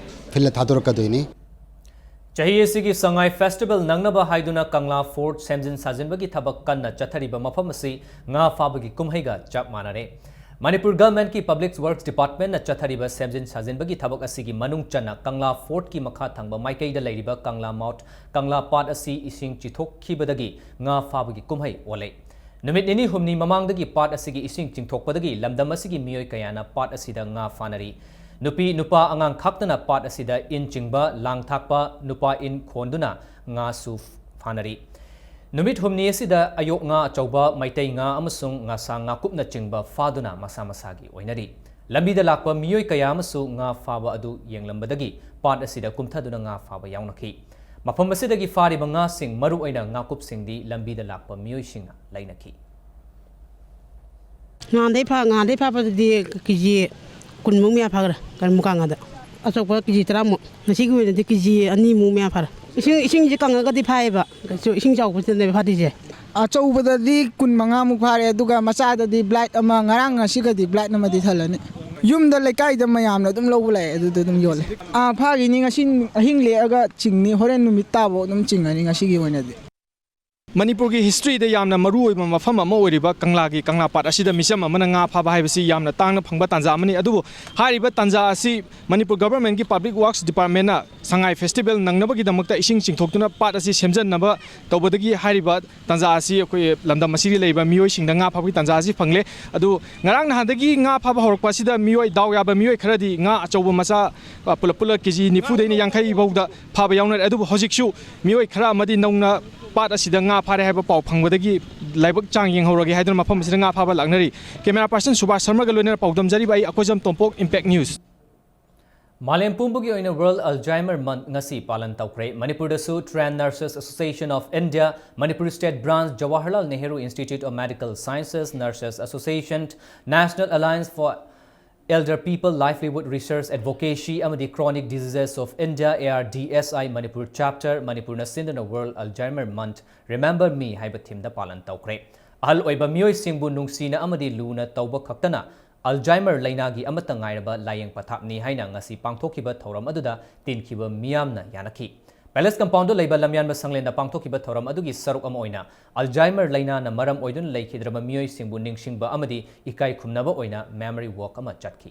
ꯐꯤꯜꯗ ꯊꯥꯗꯣꯔꯛꯀꯗꯣꯏꯅꯤ꯫ ꯆꯍꯤ ꯑꯁꯤꯒꯤ ꯁꯉꯥꯏ ꯐꯦꯁꯇꯤꯚꯦꯜ ꯅꯪꯅꯕ ꯍꯥꯏꯗꯨꯅ ꯀꯪꯂꯥ ꯐꯣꯔꯠ ꯁꯦꯝꯖꯤꯟ ꯁꯥꯖꯤꯟꯕꯒꯤ ꯊꯕꯛ ꯀꯟꯅ ꯆꯠꯊꯔꯤꯕ ꯃꯐꯝ ꯑꯁꯤ ꯉꯥ ꯐꯥꯕꯒꯤ ꯀꯨꯝꯍꯩꯒ ꯆꯞ ꯃꯥꯟꯅꯔꯦ꯫ ꯃꯅꯤꯄꯨꯔ ꯒꯚꯔꯟꯃꯦꯟꯠꯀꯤ ꯄꯕ꯭ꯂꯤꯛ ꯋꯔꯛꯁ ꯗꯤꯄꯥꯔꯠꯃꯦꯟꯠꯅ ꯆꯠꯊꯔꯤꯕ ꯁꯦꯝꯖꯤꯟ ꯁꯥꯖꯤꯟꯕꯒꯤ ꯊꯕꯛ ꯑꯁꯤꯒꯤ ꯃꯅꯨꯡ ꯆꯟꯅ ꯀꯪꯂꯥ ꯐꯣꯔꯠꯀꯤ ꯃꯈꯥ ꯊꯪꯕ ꯃꯥꯏꯀꯩꯗ ꯂꯩꯔꯤꯕ ꯀꯪꯂꯥ ꯃꯥꯎꯠ, ꯀꯪꯂꯥ ꯄꯥꯠ ꯑꯁꯤ ꯏꯁꯤꯡ ꯆꯤꯊꯣꯛꯈꯤꯕꯗꯒꯤ ꯉꯥ ꯐꯥꯕꯒꯤ ꯀꯨꯝꯍꯩ ꯑꯣꯜꯂꯦ꯫ ꯅꯨꯃꯤꯠ ꯅꯤꯅꯤ ꯍꯨꯝꯅꯤ ꯃꯃꯥꯡꯗꯒꯤ ꯄꯥꯠ ꯑꯁꯤꯒꯤ ꯏꯁꯤꯡ ꯆꯤꯡꯊꯣꯛꯄꯗꯒꯤ ꯂꯝꯗꯝ ꯑꯁꯤꯒꯤ ꯃꯤꯑꯣꯏ ꯀꯌꯥꯅ ꯄꯥꯠ ꯑꯁꯤꯗ ꯉꯥ ꯐꯥꯅꯔꯤ꯫ ꯅꯨꯄꯤ, ꯅꯨꯄꯥ, ꯑꯉꯥꯡ ꯈꯥꯛꯇꯅ ꯄꯥꯠ ꯑꯁꯤꯗ ꯏꯟ ꯆꯤꯡꯕ, ꯂꯥꯡ ꯊꯥꯛꯄ, ꯅꯨꯄꯥ ꯏꯟ ꯈꯣꯟꯗꯨꯅ ꯉꯥꯁꯨ ꯐꯥꯅꯔꯤ꯫ ꯅꯨꯃꯤꯠ ꯍꯨꯝꯅꯤ ꯑꯁꯤꯗ ꯑꯌꯣꯛ ꯉꯥ ꯑꯆꯧꯕ, ꯃꯩꯇꯩ ꯉꯥ ꯑꯃꯁꯨꯡ ꯉꯥꯁꯥ ꯉꯥꯀꯨꯞꯅꯆꯤꯡꯕ ꯐꯥꯗꯨꯅ ꯃꯁꯥ ꯃꯁꯥꯒꯤ ꯑꯣꯏꯅꯔꯤ꯫ ꯂꯝꯕꯤꯗ ꯂꯥꯛꯄ ꯃꯤꯑꯣꯏ ꯀꯌꯥ ꯑꯃꯁꯨ ꯉꯥ ꯐꯥꯕ ꯑꯗꯨ ꯌꯦꯡꯂꯝꯕꯗꯒꯤ ꯄꯥꯠ ꯑꯁꯤꯗ ꯀꯨꯝꯊꯗꯨꯅ ꯉꯥ ꯐꯥꯕ ꯌꯥꯎꯅꯈꯤ꯫ ꯃꯐꯝ ꯑꯁꯤꯗꯒꯤ ꯐꯥꯔꯤꯕ ꯉꯥꯁꯤꯡ, ꯃꯔꯨꯑꯣꯏꯅ ꯉꯥꯀꯨꯞꯁꯤꯡꯗꯤ ꯂꯝꯕꯤꯗ ꯂꯥꯛꯄ ꯃꯤꯑꯣꯏꯁꯤꯡꯅ ꯂꯩꯅꯈꯤ꯫ ꯉꯥꯗꯩ ꯐꯥ ꯉꯥꯗꯩ ꯐꯥꯕꯗꯗꯤ ꯀꯦ ꯖꯤ ꯀꯨꯟꯃꯨꯛ ꯃꯌꯥ ꯐꯥꯈ꯭ꯔꯦ, ꯀꯩꯅꯣ, ꯃꯨꯀꯥ ꯉꯥꯗ꯫ ꯑꯆꯧꯕ ꯀꯦ ꯖꯤ ꯇꯔꯥꯃꯨꯛ, ꯉꯁꯤꯒꯤ ꯑꯣꯏꯅꯗꯤ ꯀꯦ ꯖꯤ ꯑꯅꯤꯃꯨꯛ ꯃꯌꯥ ꯐꯥꯔꯦ꯫ ꯏꯁꯤꯡ, ꯏꯁꯤꯡꯁꯦ ꯀꯪꯉꯒꯗꯤ ꯐꯥꯏꯌꯦꯕ, ꯀꯩꯁꯨ ꯏꯁꯤꯡ ꯆꯥꯎꯕꯁꯤꯗꯅꯦꯕ ꯐꯥꯗꯣꯏꯁꯦ꯫ ꯑꯆꯧꯕꯗꯗꯤ ꯀꯨꯟ ꯃꯉꯥꯃꯨꯛ ꯐꯥꯔꯦ, ꯑꯗꯨꯒ ꯃꯆꯥꯗꯗꯤ ꯕ꯭ꯂꯥꯏꯠ ꯑꯃ, ꯉꯔꯥꯡ ꯉꯁꯤꯒꯗꯤ ꯕ꯭ꯂꯥꯏꯠ ꯑꯃꯗꯤ ꯊꯜꯂꯅꯤ꯫ ꯌꯨꯝꯗ ꯂꯩꯀꯥꯏꯗ ꯃꯌꯥꯝꯅ ꯑꯗꯨꯝ ꯂꯧꯕ ꯂꯥꯛꯑꯦ, ꯑꯗꯨꯗ ꯑꯗꯨꯝ ꯌꯣꯜꯂꯦ꯫ ꯑꯥ, ꯐꯥꯈꯤꯅꯤ, ꯉꯁꯤ ꯑꯍꯤꯡ ꯂꯦꯛꯑꯒ ꯆꯤꯡꯅꯤ, ꯍꯣꯔꯦꯟ ꯅꯨꯃꯤꯠ ꯇꯥꯕꯧ ꯑꯗꯨꯝ ꯆꯤꯡꯉꯅꯤ ꯉꯁꯤꯒꯤ ꯑꯣꯏꯅꯗꯤ꯫ ꯃꯅꯤꯄꯨꯔꯒꯤ ꯍꯤꯁꯇ꯭ꯔꯤꯗ ꯌꯥꯝꯅ ꯃꯔꯨꯑꯣꯏꯕ ꯃꯐꯝ ꯑꯃ ꯑꯣꯏꯔꯤꯕ ꯀꯪꯂꯥꯒꯤ ꯀꯪꯂꯥ ꯄꯥꯠ ꯑꯁꯤꯗ ꯃꯤꯆꯝ ꯑꯃꯅ ꯉꯥ ꯐꯥꯕ ꯍꯥꯏꯕꯁꯤ ꯌꯥꯝꯅ ꯇꯥꯡꯅ ꯐꯪꯕ ꯇꯥꯟꯖꯥ ꯑꯃꯅꯤ꯫ ꯑꯗꯨꯕꯨ ꯍꯥꯏꯔꯤꯕ ꯇꯥꯟꯖꯥ ꯑꯁꯤ ꯃꯅꯤꯄꯨꯔ ꯒꯚꯔꯟꯃꯦꯟꯠꯀꯤ ꯄꯕ꯭ꯂꯤꯛ ꯋꯥꯔꯛꯁ ꯗꯤꯄꯥꯔꯠꯃꯦꯟꯠꯅ ꯁꯉꯥꯏ ꯐꯦꯁꯇꯤꯚꯦꯜ ꯅꯪꯅꯕꯒꯤꯗꯃꯛꯇ ꯏꯁꯤꯡ ꯆꯤꯡꯊꯣꯛꯇꯨꯅ ꯄꯥꯠ ꯑꯁꯤ ꯁꯦꯝꯖꯟꯅꯕ ꯇꯧꯕꯗꯒꯤ ꯍꯥꯏꯔꯤꯕ ꯇꯥꯟꯖꯥ ꯑꯁꯤ ꯑꯩꯈꯣꯏ ꯂꯝꯗꯝ ꯑꯁꯤꯗ ꯂꯩꯕ ꯃꯤꯑꯣꯏꯁꯤꯡꯗ ꯉꯥ ꯐꯥꯕꯒꯤ ꯇꯥꯟꯖꯥ ꯑꯁꯤ ꯐꯪꯂꯦ꯫ ꯑꯗꯨ ꯉꯔꯥꯡ ꯅꯍꯥꯟꯗꯒꯤ ꯉꯥ ꯐꯥꯕ ꯍꯧꯔꯛꯄ ꯑꯁꯤꯗ ꯃꯤꯑꯣꯏ, ꯗꯥꯎ ꯌꯥꯕ ꯃꯤꯑꯣꯏ ꯈꯔꯗꯤ ꯉꯥ ꯑꯆꯧꯕ ꯃꯆꯥ, ꯑ, ꯄꯨꯂꯞ ꯄꯨꯂꯞ ꯀꯦ ꯖꯤ ꯅꯤꯐꯨꯗꯩꯅ ꯌꯥꯡꯈꯩ ꯐꯥꯎꯗ ꯐꯥꯕ ꯌꯥꯎꯅꯔꯦ꯫ ꯑꯗꯨꯕꯨ ꯍꯧꯖꯤꯛꯁꯨ ꯃꯤꯑꯣꯏ ꯈꯔ ꯑꯃꯗꯤ ꯅꯧꯅ ꯄꯥꯠ ꯑꯁꯤꯗ ꯉꯥ ꯐꯥꯔꯦ ꯍꯥꯏꯕ ꯄꯥꯎ ꯐꯪꯕꯗꯒꯤ ꯂꯥꯏꯕꯛ ꯆꯥꯡ ꯌꯦꯡꯍꯧꯔꯒꯦ ꯍꯥꯏꯗꯨꯅ ꯃꯐꯝ ꯑꯁꯤꯗ ꯉꯥ ꯐꯥꯕ ꯂꯥꯛꯅꯔꯤ꯫ ꯀꯦꯃꯦꯔꯥ ꯄꯥꯔꯁꯟ ꯁꯨꯕꯥꯁ ꯁꯔꯃꯒ ꯂꯣꯏꯅꯅ ꯄꯥꯎꯗꯝꯖꯔꯤꯕ ꯑꯩ ꯑꯀꯣꯏꯖꯝ ꯇꯣꯝꯄꯣꯛ, ꯏꯝꯄꯦꯛ ꯅ꯭ꯌꯨꯁ꯫ ꯃꯥꯂꯦꯝ ꯄꯨꯝꯕꯒꯤ ꯑꯣꯏꯅ World Alzheimer Month ꯉꯁꯤ ꯄꯥꯂꯟ ꯇꯧꯈ꯭ꯔꯦ꯫ ꯃꯅꯤꯄꯨꯔꯗꯁꯨ Trained Nurses Association of India, Manipur State Branch, Jawaharlal Nehru Institute of Medical Sciences, Nurses Association, National Alliance for Elder People, Livelihood, Research, Advocacy ꯑꯃꯗꯤ Chronic Diseases of India, A R D S I, Manipur Chapter, ꯃꯅꯤꯄꯨꯔꯅ ꯁꯤꯟꯗꯨꯅ World Alzheimer Month Remember Me ꯍꯥꯏꯕ ꯊꯤꯝꯗ ꯄꯥꯂꯟ ꯇꯧꯈ꯭ꯔꯦ꯫ ꯑꯍꯜ ꯑꯣꯏꯕ ꯃꯤꯑꯣꯏꯁꯤꯡꯕꯨ ꯅꯨꯡꯁꯤꯅ ꯑꯃꯗꯤ ꯂꯨꯅ ꯇꯧꯕ ꯈꯛꯇꯅ Alzheimer ꯂꯩꯅꯥꯒꯤ ꯑꯃꯠꯇ ꯉꯥꯏꯔꯕ ꯂꯥꯌꯦꯡ ꯄꯊꯥꯞꯅꯤ ꯍꯥꯏꯅ ꯉꯁꯤ ꯄꯥꯡꯊꯣꯛꯈꯤꯕ ꯊꯧꯔꯝ ꯑꯗꯨꯗ ꯇꯤꯟꯈꯤꯕ ꯃꯤꯌꯥꯝꯅ ꯌꯥꯅꯈꯤ꯫ Palace Compoundꯗ ꯂꯩꯕ ꯂꯝꯌꯥꯟꯕ ꯁꯪꯂꯦꯟꯗ ꯄꯥꯡꯊꯣꯛꯈꯤꯕ ꯊꯧꯔꯝ ꯑꯗꯨꯒꯤ ꯁꯔꯨꯛ ꯑꯃ ꯑꯣꯏꯅ Alzheimer ꯂꯩꯅꯥꯅ ꯃꯔꯝ ꯑꯣꯏꯗꯨꯅ ꯂꯩꯈꯤꯗ꯭ꯔꯕ ꯃꯤꯑꯣꯏꯁꯤꯡꯕꯨ ꯅꯤꯡꯁꯤꯡꯕ ꯑꯃꯗꯤ ꯏꯀꯥꯏ ꯈꯨꯝꯅꯕ ꯑꯣꯏꯅ memory walk ꯑꯃ ꯆꯠꯈꯤ꯫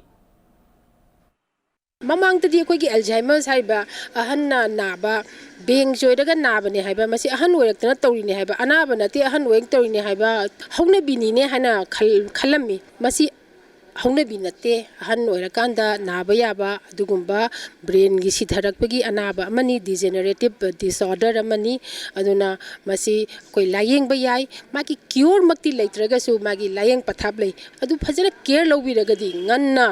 ꯃꯃꯥꯡꯗꯗꯤ ꯑꯩꯈꯣꯏꯒꯤ Alzheimer's ꯍꯥꯏꯔꯤꯕ ꯑꯍꯟꯅ ꯅꯥꯕ, ꯕꯦꯡ ꯆꯣꯏꯔꯒ ꯅꯥꯕꯅꯦ ꯍꯥꯏꯕ, ꯃꯁꯤ ꯑꯍꯟ ꯑꯣꯏꯔꯛꯇꯅ ꯇꯧꯔꯤꯅꯦ ꯍꯥꯏꯕ, ꯑꯅꯥꯕ ꯅꯠꯇꯦ, ꯑꯍꯟ ꯑꯣꯏꯔꯒ ꯇꯧꯔꯤꯅꯦ ꯍꯥꯏꯕ ꯍꯧꯅꯕꯤꯅꯤꯅꯦ ꯍꯥꯏꯅ ꯈꯜ-, ꯈꯜꯂꯝꯃꯤ꯫ ꯃꯁꯤ ꯍꯧꯅꯕꯤ ꯅꯠꯇꯦ꯫ ꯑꯍꯟ ꯑꯣꯏꯔꯀꯥꯟꯗ ꯅꯥꯕ ꯌꯥꯕ ꯑꯗꯨꯒꯨꯝꯕ brainꯒꯤ ꯁꯤꯊꯔꯛꯄꯒꯤ ꯑꯅꯥꯕ ꯑꯃꯅꯤ, degenerative disorder ꯑꯃꯅꯤ꯫ ꯑꯗꯨꯅ ꯃꯁꯤ ꯑꯩꯈꯣꯏ ꯂꯥꯌꯦꯡꯕ ꯌꯥꯏ꯫ ꯃꯥꯒꯤ cureꯃꯛꯇꯤ ꯂꯩꯇ꯭ꯔꯒꯁꯨ ꯃꯥꯒꯤ ꯂꯥꯌꯦꯡ ꯄꯊꯥꯞ ꯂꯩ꯫ ꯑꯗꯨ ꯐꯖꯅ care ꯂꯧꯕꯤꯔꯒꯗꯤ, ꯉꯟꯅ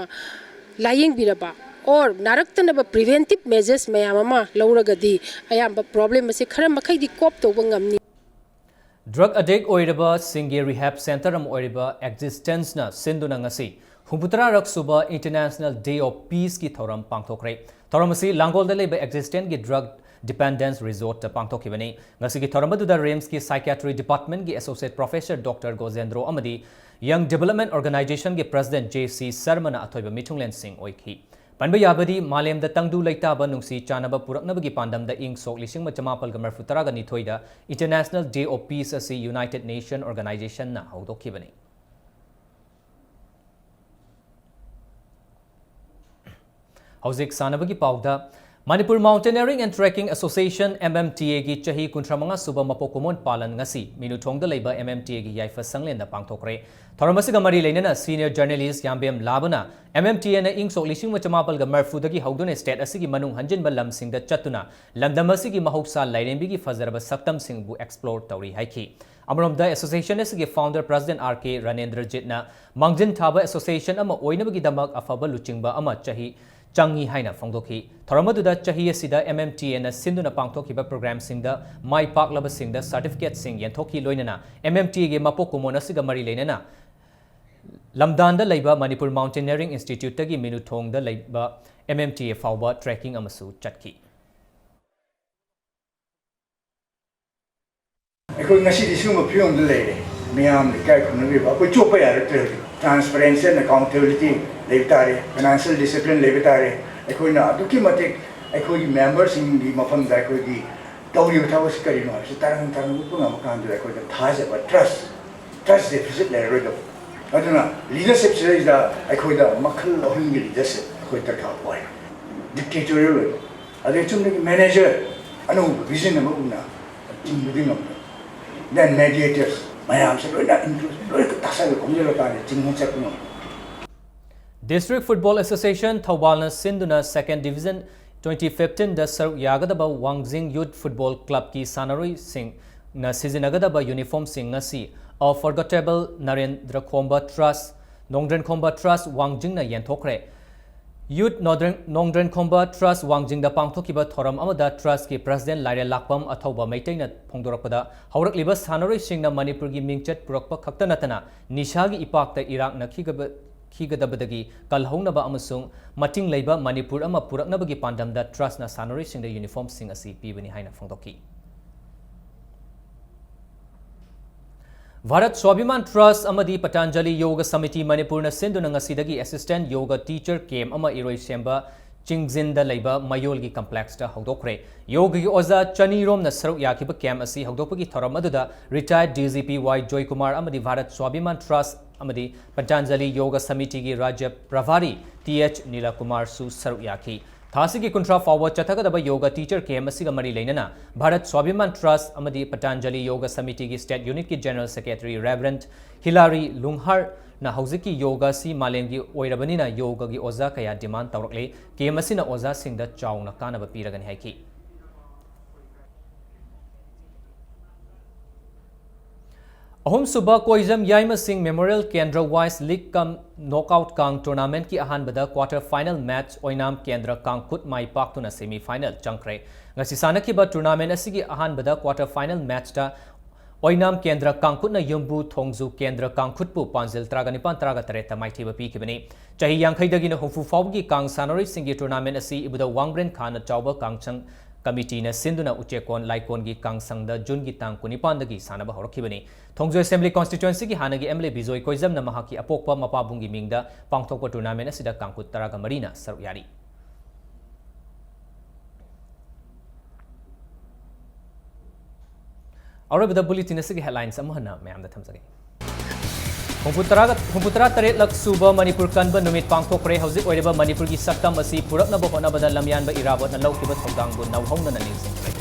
ꯂꯥꯌꯦꯡꯕꯤꯔꯕ or ꯅꯥꯔꯛꯇꯅꯕ preventive measures ꯃꯌꯥꯝ ꯑꯃ ꯂꯧꯔꯒꯗꯤ ꯑꯌꯥꯝꯕ problem ꯑꯁꯦ ꯈꯔ ꯃꯈꯩꯗꯤ cope ꯇꯧꯕ ꯉꯝꯅꯤ꯫ Drug addict ꯑꯣꯏꯔꯕꯁꯤꯡꯒꯤ rehab centre ꯑꯃ ꯑꯣꯏꯔꯤꯕ Existenceꯅ ꯁꯤꯟꯗꯨꯅ ꯉꯁꯤ ꯍꯨꯝꯐꯨꯇꯔꯥꯔꯛ ꯁꯨꯕ International Day of Peaceꯀꯤ ꯊꯧꯔꯝ ꯄꯥꯡꯊꯣꯛꯈ꯭ꯔꯦ꯫ ꯊꯧꯔꯝ ꯑꯁꯤ ꯂꯥꯡꯒꯣꯜꯗ ꯂꯩꯕ Existenceꯀꯤ drug dependence resortꯇ ꯄꯥꯡꯊꯣꯛꯈꯤꯕꯅꯤ꯫ ꯉꯁꯤꯒꯤ ꯊꯧꯔꯝ ꯑꯗꯨꯗ RIMSꯀꯤ psychiatry departmentꯀꯤ associate professor Doctor ꯒꯣꯖꯦꯟꯗ꯭ꯔꯣ ꯑꯃꯗꯤ Young Development Organizationꯒꯤ president J C ꯁꯔꯃꯅ ꯑꯊꯣꯏꯕ ꯃꯤꯊꯨꯡꯂꯦꯟꯁꯤꯡ ꯑꯣꯏꯈꯤ꯫ ꯄꯟꯕ ꯌꯥꯕꯗꯤ, ꯃꯥꯂꯦꯝꯗ ꯇꯪꯗꯨ ꯂꯩꯇꯥꯕ ꯅꯨꯡꯁꯤ ꯆꯥꯟꯅꯕ ꯄꯨꯔꯛꯅꯕꯒꯤ ꯄꯥꯟꯗꯝꯗ ꯏꯪ ꯁꯣꯛ ꯂꯤꯁꯤꯡ ꯑꯃ ꯆꯃꯥꯄꯜꯒ ꯃꯔꯤꯐꯨ ꯇꯔꯥꯒ ꯅꯤꯊꯣꯏꯗ International Day of Peace ꯑꯁꯤ United Nation Organizationꯅ ꯍꯧꯗꯣꯛꯈꯤꯕꯅꯤ꯫ ꯍꯧꯖꯤꯛ ꯁꯥꯟꯅꯕꯒꯤ ꯄꯥꯎꯗ, Manipur Mountaineering and Trekking Association, MMTAꯒꯤ ꯆꯍꯤ ꯀꯨꯟꯊ꯭ꯔꯥ ꯃꯉꯥ ꯁꯨꯕ ꯃꯄꯣꯛ ꯀꯨꯝꯑꯣꯟ ꯄꯥꯂꯟ ꯉꯁꯤ ꯃꯤꯅꯨꯊꯣꯡꯗ ꯂꯩꯕ MMTAꯒꯤ ꯌꯥꯏꯐ ꯁꯪꯂꯦꯟꯗ ꯄꯥꯡꯊꯣꯛꯈ꯭ꯔꯦ꯫ ꯊꯧꯔꯝ ꯑꯁꯤꯒ ꯃꯔꯤ ꯂꯩꯅꯅ senior journalist ꯌꯥꯝꯕꯦꯝ ꯂꯥꯕꯅ MMTAꯅ ꯏꯪ ꯁꯣꯛ ꯂꯤꯁꯤꯡ ꯑꯃ ꯆꯃꯥꯄꯜꯒ ꯃꯔꯤꯐꯨꯗꯒꯤ ꯍꯧꯗꯨꯅ state ꯑꯁꯤꯒꯤ ꯃꯅꯨꯡ ꯍꯟꯖꯤꯟꯕ ꯂꯝꯁꯤꯡꯗ ꯆꯠꯇꯨꯅ ꯂꯝꯗꯝ ꯑꯁꯤꯒꯤ ꯃꯍꯧꯁꯥ ꯂꯥꯏꯔꯦꯝꯕꯤꯒꯤ ꯐꯖꯔꯕ ꯁꯛꯇꯝꯁꯤꯡꯕꯨ explore ꯇꯧꯔꯤ ꯍꯥꯏꯈꯤ꯫ ꯑꯃꯔꯣꯝꯗ, association ꯑꯁꯤꯒꯤ founder president R K ꯔꯥꯅꯦꯟꯗ꯭ꯔꯖꯤꯠꯅ ꯃꯥꯡꯖꯤꯟ ꯊꯥꯕ association ꯑꯃ ꯑꯣꯏꯅꯕꯒꯤꯗꯃꯛ ꯑꯐꯕ ꯂꯨꯆꯤꯡꯕ ꯑꯃ ꯆꯍꯤ ꯆꯪꯏ ꯍꯥꯏꯅ ꯐꯣꯡꯗꯣꯛꯈꯤ꯫ ꯊꯧꯔꯝ ꯑꯗꯨꯗ ꯆꯍꯤ ꯑꯁꯤꯗ MMTAꯅ ꯁꯤꯟꯗꯨꯅ ꯄꯥꯡꯊꯣꯛꯈꯤꯕ programꯁꯤꯡꯗ ꯃꯥꯏ ꯄꯥꯛꯂꯕꯁꯤꯡꯗ certificateꯁꯤꯡ ꯌꯦꯟꯊꯣꯛꯈꯤ꯫ ꯂꯣꯏꯅꯅ MMTAꯒꯤ ꯃꯄꯣꯛ ꯀꯨꯝꯑꯣꯟ ꯑꯁꯤꯒ ꯃꯔꯤ ꯂꯩꯅꯅ ꯂꯝꯗꯥꯟꯗ ꯂꯩꯕ Manipur Mountaineering Instituteꯇꯒꯤ ꯃꯤꯅꯨꯊꯣꯡꯗ ꯂꯩꯕ MMTA ꯐꯥꯎꯕ trekking ꯑꯃꯁꯨ ꯆꯠꯈꯤ꯫ ꯑꯩꯈꯣꯏ ꯉꯁꯤꯗꯤ ꯁꯤꯒꯨꯝꯕ ꯐꯤꯕꯝꯗ ꯂꯩꯔꯦ꯫ ꯃꯤꯌꯥꯝꯅ ꯏꯀꯥꯏ ꯈꯨꯝꯅꯕꯤꯕ, ꯑꯩꯈꯣꯏ ꯆꯣꯞꯄ ꯌꯥꯔꯛꯇ꯭ꯔꯦ꯫ ꯍꯧꯖꯤꯛ transparency and accountability ꯂꯩꯕ ꯇꯥꯔꯦ, financial discipline ꯂꯩꯕ ꯇꯥꯔꯦ꯫ ꯑꯩꯈꯣꯏꯅ ꯑꯗꯨꯛꯀꯤ ꯃꯇꯤꯛ ꯑꯩꯈꯣꯏꯒꯤ memberꯁꯤꯡꯒꯤ ꯃꯐꯝꯗ ꯑꯩꯈꯣꯏꯒꯤ ꯇꯧꯔꯤꯕ ꯊꯕꯛꯁꯤ ꯀꯔꯤꯅꯣ ꯍꯥꯏꯕꯁꯤ ꯇꯔꯪ ꯇꯔꯪ ꯎꯠꯄ ꯉꯝꯕ ꯀꯥꯟꯗꯨꯗ ꯑꯩꯈꯣꯏꯗ ꯊꯥꯖꯕ, trust, trust deficit ꯂꯩꯔꯔꯣꯏꯗꯕ꯫ ꯑꯗꯨꯅ leadershipꯁꯤꯗꯩꯗ ꯑꯩꯈꯣꯏꯗ ꯃꯈꯜ ꯑꯍꯨꯝꯒꯤ leadership ꯑꯩꯈꯣꯏ ꯗꯔꯀꯥꯔ ꯑꯣꯏ꯫ Dictatorial ꯑꯣꯏꯕ, ꯑꯗꯩ ꯆꯨꯝꯅꯒꯤ manager ꯑꯅꯧꯕ vision ꯑꯃ ꯎꯅ ꯆꯤꯡꯕꯗꯤ ꯉꯝꯗꯕ, then mediators ꯃꯌꯥꯝꯁꯦ ꯂꯣꯏꯅ include ꯂꯣꯏ ꯇꯥꯁꯜꯂ ꯈꯣꯝꯖꯤꯜꯂꯀꯥꯟꯗ ꯆꯤꯡꯉ ꯆꯠꯄ ꯉꯝꯕ꯫ District Football Association ꯊꯧꯕꯥꯜꯅ ꯁꯤꯟꯗꯨꯅ Second Division twenty fifteen ꯗ ꯁꯔꯨꯛ ꯌꯥꯒꯗꯕ ꯋꯥꯡꯖꯤꯡ Youth Football Club ꯀꯤ ꯁꯥꯟꯅꯔꯣꯏꯁꯤꯡꯅ ꯁꯤꯖꯤꯟꯅꯒꯗꯕ uniform ꯁꯤꯡ ꯉꯁꯤ Unforgettable ꯅꯔꯦꯟꯗ꯭ꯔ ꯈꯣꯝꯕ Trust, ꯅꯣꯡꯗ꯭ꯔꯦꯟ ꯈꯣꯝꯕ Trust ꯋꯥꯡꯖꯤꯡꯅ ꯌꯦꯟꯊꯣꯛꯈ꯭ꯔꯦ꯫ Youth ꯅꯣꯡꯗ꯭ꯔꯦꯟ, ꯅꯣꯡꯗ꯭ꯔꯦꯟ ꯈꯣꯝꯕ Trust ꯋꯥꯡꯖꯤꯡꯗ ꯄꯥꯡꯊꯣꯛꯈꯤꯕ ꯊꯧꯔꯝ ꯑꯃꯗ Trust ꯀꯤ President ꯂꯥꯏꯔꯦꯜ ꯂꯥꯛꯄꯝ ꯑꯊꯧꯕ ꯃꯩꯇꯩꯅ ꯐꯣꯡꯗꯣꯔꯛꯄꯗ, ꯍꯧꯔꯛꯂꯤꯕ ꯁꯥꯟꯅꯔꯣꯏꯁꯤꯡꯅ ꯃꯅꯤꯄꯨꯔꯒꯤ ꯃꯤꯡꯆꯠ ꯄꯨꯔꯛꯄ ꯈꯛꯇ ꯅꯠꯇꯅ ꯅꯤꯁꯥꯒꯤ ꯏꯄꯥꯛꯇ ꯏꯔꯥꯛꯅꯈꯤꯒꯕ-, ꯈꯤꯒꯗꯕꯗꯒꯤ ꯀꯜꯍꯧꯅꯕ ꯑꯃꯁꯨꯡ ꯃꯇꯤꯡ ꯂꯩꯕ ꯃꯅꯤꯄꯨꯔ ꯑꯃ ꯄꯨꯔꯛꯅꯕꯒꯤ ꯄꯥꯟꯗꯝꯗ Trust ꯅ ꯁꯥꯟꯅꯔꯣꯏꯁꯤꯡꯗ uniform ꯁꯤꯡ ꯑꯁꯤ ꯄꯤꯕꯅꯤ ꯍꯥꯏꯅ ꯐꯣꯡꯗꯣꯛꯈꯤ꯫ ꯚꯥꯔꯠ ꯁ꯭ꯋꯥꯚꯤꯃꯥꯟ Trust ꯑꯃꯗꯤ ꯄꯇꯥꯟꯖꯂꯤ ꯌꯣꯒ ꯁꯃꯤꯇꯤ ꯃꯅꯤꯄꯨꯔꯅ ꯁꯤꯟꯗꯨꯅ ꯉꯁꯤꯗꯒꯤ Assistant Yoga Teacher Camp ꯑꯃ ꯏꯔꯣꯏꯁꯦꯝꯕ ꯆꯤꯡꯖꯤꯟꯗ ꯂꯩꯕ ꯃꯌꯣꯜꯒꯤ complex ꯇ ꯍꯧꯗꯣꯛꯈ꯭ꯔꯦ꯫ ꯌꯣꯒꯒꯤ ꯑꯣꯖꯥ ꯆꯅꯤ ꯔꯣꯝꯅ ꯁꯔꯨꯛ ꯌꯥꯈꯤꯕ camp ꯑꯁꯤ ꯍꯧꯗꯣꯛꯄꯒꯤ ꯊꯧꯔꯝ ꯑꯗꯨꯗ retired D G P ꯋꯥꯏ ꯖꯣꯏꯀꯨꯃꯥꯔ ꯑꯃꯗꯤ ꯚꯥꯔꯠ ꯁ꯭ꯋꯥꯚꯤꯃꯥꯟ Trust ꯑꯃꯗꯤ ꯄꯇꯥꯟꯖꯂꯤ ꯌꯣꯒ ꯁꯃꯤꯇꯤꯒꯤ ꯔꯥꯖ꯭ꯌ ꯄ꯭ꯔꯚꯥꯔꯤ ꯇꯤ ꯑꯦꯆ ꯅꯤꯂꯀꯨꯃꯥꯔꯁꯨ ꯁꯔꯨꯛ ꯌꯥꯈꯤ꯫ ꯊꯥ ꯑꯁꯤꯒꯤ ꯀꯨꯟꯊ꯭ꯔꯥ ꯐꯥꯎꯕ ꯆꯠꯊꯒꯗꯕ ꯌꯣꯒ teacher camp ꯑꯁꯤꯒ ꯃꯔꯤ ꯂꯩꯅꯅ ꯚꯥꯔꯠ ꯁ꯭ꯋꯥꯚꯤꯃꯥꯟ Trust ꯑꯃꯗꯤ ꯄꯇꯥꯟꯖꯂꯤ ꯌꯣꯒ ꯁꯃꯤꯇꯤꯒꯤ state unit ꯀꯤ general secretary Reverend ꯍꯤꯂꯥꯔꯤ ꯂꯨꯡꯍꯥꯔꯅ ꯍꯧꯖꯤꯛꯀꯤ ꯌꯣꯒ ꯑꯁꯤ ꯃꯥꯂꯦꯝꯒꯤ ꯑꯣꯏꯔꯕꯅꯤꯅ ꯌꯣꯒꯒꯤ ꯑꯣꯖꯥ ꯀꯌꯥ demand ꯇꯧꯔꯛꯂꯦ꯫ Camp ꯑꯁꯤꯅ ꯑꯣꯖꯥꯁꯤꯡꯗ ꯆꯥꯎꯅ ꯀꯥꯟꯅꯕ ꯄꯤꯔꯒꯅꯤ ꯍꯥꯏꯈꯤ꯫ ꯑꯍꯨꯝꯁꯨꯕ ꯀꯣꯏꯖꯝ ꯌꯥꯏꯃꯁꯤꯡ Memorial ꯀꯦꯟꯗ꯭ꯔ Wise League cum Knockout ꯀꯥꯡ tournament ꯀꯤ ꯑꯍꯥꯟꯕꯗ quarter final match ꯑꯣꯏꯅꯥꯝ ꯀꯦꯟꯗ꯭ꯔ ꯀꯥꯡꯈꯨꯠ ꯃꯥꯏ ꯄꯥꯛꯇꯨꯅ semi final ꯆꯪꯈ꯭ꯔꯦ꯫ ꯉꯁꯤ ꯁꯥꯟꯅꯈꯤꯕ tournament ꯑꯁꯤꯒꯤ ꯑꯍꯥꯟꯕꯗ quarter final match ꯇ ꯑꯣꯏꯅꯥꯝ ꯀꯦꯟꯗ꯭ꯔ ꯀꯥꯡꯈꯨꯠꯅ ꯌꯨꯝꯕꯨ ꯊꯣꯡꯖꯨ ꯀꯦꯟꯗ꯭ꯔ ꯀꯥꯡꯈꯨꯠꯄꯨ ꯄꯥꯟꯖꯤꯜ ꯇꯔꯥꯒ ꯅꯤꯄꯥꯟ, ꯇꯔꯥꯒ ꯇꯔꯦꯠꯇ ꯃꯥꯏꯊꯤꯕ ꯄꯤꯈꯤꯕꯅꯤ꯫ ꯆꯍꯤ ꯌꯥꯡꯈꯩꯗꯒꯤꯅ ꯍꯨꯝꯐꯨ ꯐꯥꯎꯕꯒꯤ ꯀꯥꯡ ꯁꯥꯟꯅꯔꯣꯏꯁꯤꯡꯒꯤ tournament ꯑꯁꯤ ꯏꯕꯨꯙꯧ ꯋꯥꯡꯕ꯭ꯔꯦꯟ ꯈꯥꯅ ꯆꯥꯎꯕ ꯀꯥꯡꯁꯪ committee ꯅ ꯁꯤꯟꯗꯨꯅ ꯎꯆꯦꯛꯀꯣꯟ ꯂꯥꯏꯀꯣꯟꯒꯤ ꯀꯥꯡꯁꯪꯗ June ꯒꯤ ꯇꯥꯡ ꯀꯨꯟꯅꯤꯄꯥꯟꯗꯒꯤ ꯁꯥꯟꯅꯕ ꯍꯧꯔꯛꯈꯤꯕꯅꯤ꯫ ꯊꯣꯡꯖꯨ Assembly Constituency ꯒꯤ ꯍꯥꯟꯅꯒꯤ M L A ꯕꯤꯖꯣꯏ ꯀꯣꯏꯖꯝꯅ ꯃꯍꯥꯛꯀꯤ ꯑꯄꯣꯛꯄ ꯃꯄꯥꯕꯨꯡꯒꯤ ꯃꯤꯡꯗ ꯄꯥꯡꯊꯣꯛꯄ tournament ꯑꯁꯤꯗ ꯀꯥꯡꯈꯨꯠ ꯇꯔꯥꯒ ꯃꯔꯤꯅ ꯁꯔꯨꯛ ꯌꯥꯔꯤ꯫ ꯑꯔꯣꯏꯕꯗ bulletin ꯑꯁꯤꯒꯤ headlines ꯑꯃꯨꯛ ꯍꯟꯅ ꯃꯌꯥꯝꯗ ꯊꯝꯖꯒꯦ꯫ ꯍꯨꯝꯐꯨꯇꯔꯥ, ꯍꯨꯝꯐꯨꯇꯔꯥ ꯇꯔꯦꯠꯂꯛ ꯁꯨꯕ ꯃꯅꯤꯄꯨꯔ ꯀꯟꯕ ꯅꯨꯃꯤꯠ ꯄꯥꯡꯊꯣꯛꯈ꯭ꯔꯦ꯫ ꯍꯧꯖꯤꯛ ꯑꯣꯏꯔꯤꯕ ꯃꯅꯤꯄꯨꯔꯒꯤ ꯁꯛꯇꯝ ꯑꯁꯤ ꯄꯨꯔꯛꯅꯕ ꯍꯣꯠꯅꯕꯗ ꯂꯝꯌꯥꯟꯕ ꯏꯔꯥꯕꯣꯠꯅ ꯂꯧꯈꯤꯕ ꯊꯧꯗꯥꯡꯕꯨ ꯅꯧꯍꯧꯅꯅ ꯅꯤꯡꯁꯤꯡꯈ꯭ꯔꯦ꯫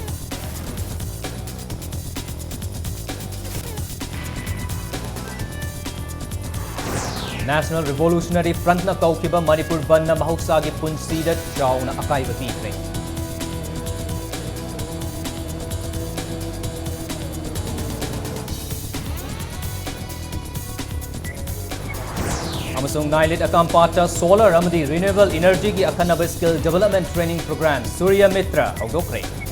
National Revolutionary Frontꯅ ꯀꯧꯈꯤꯕ ꯃꯅꯤꯄꯨꯔ ꯕꯟꯗꯅ ꯃꯍꯧꯁꯥꯒꯤ ꯄꯨꯟꯁꯤꯗ ꯆꯥꯎꯅ ꯑꯀꯥꯏꯕ ꯄꯤꯈ꯭ꯔꯦ꯫ ꯑꯃꯁꯨꯡ ꯅꯥꯏꯂꯤꯠ ꯑꯀꯥꯝꯄꯥꯠꯇ solar ꯑꯃꯗꯤ renewable energyꯒꯤ ꯑꯈꯟꯅꯕ skill development training program ꯁꯨꯔ꯭ꯌ metre ꯍꯧꯗꯣꯛꯈ꯭ꯔꯦ꯫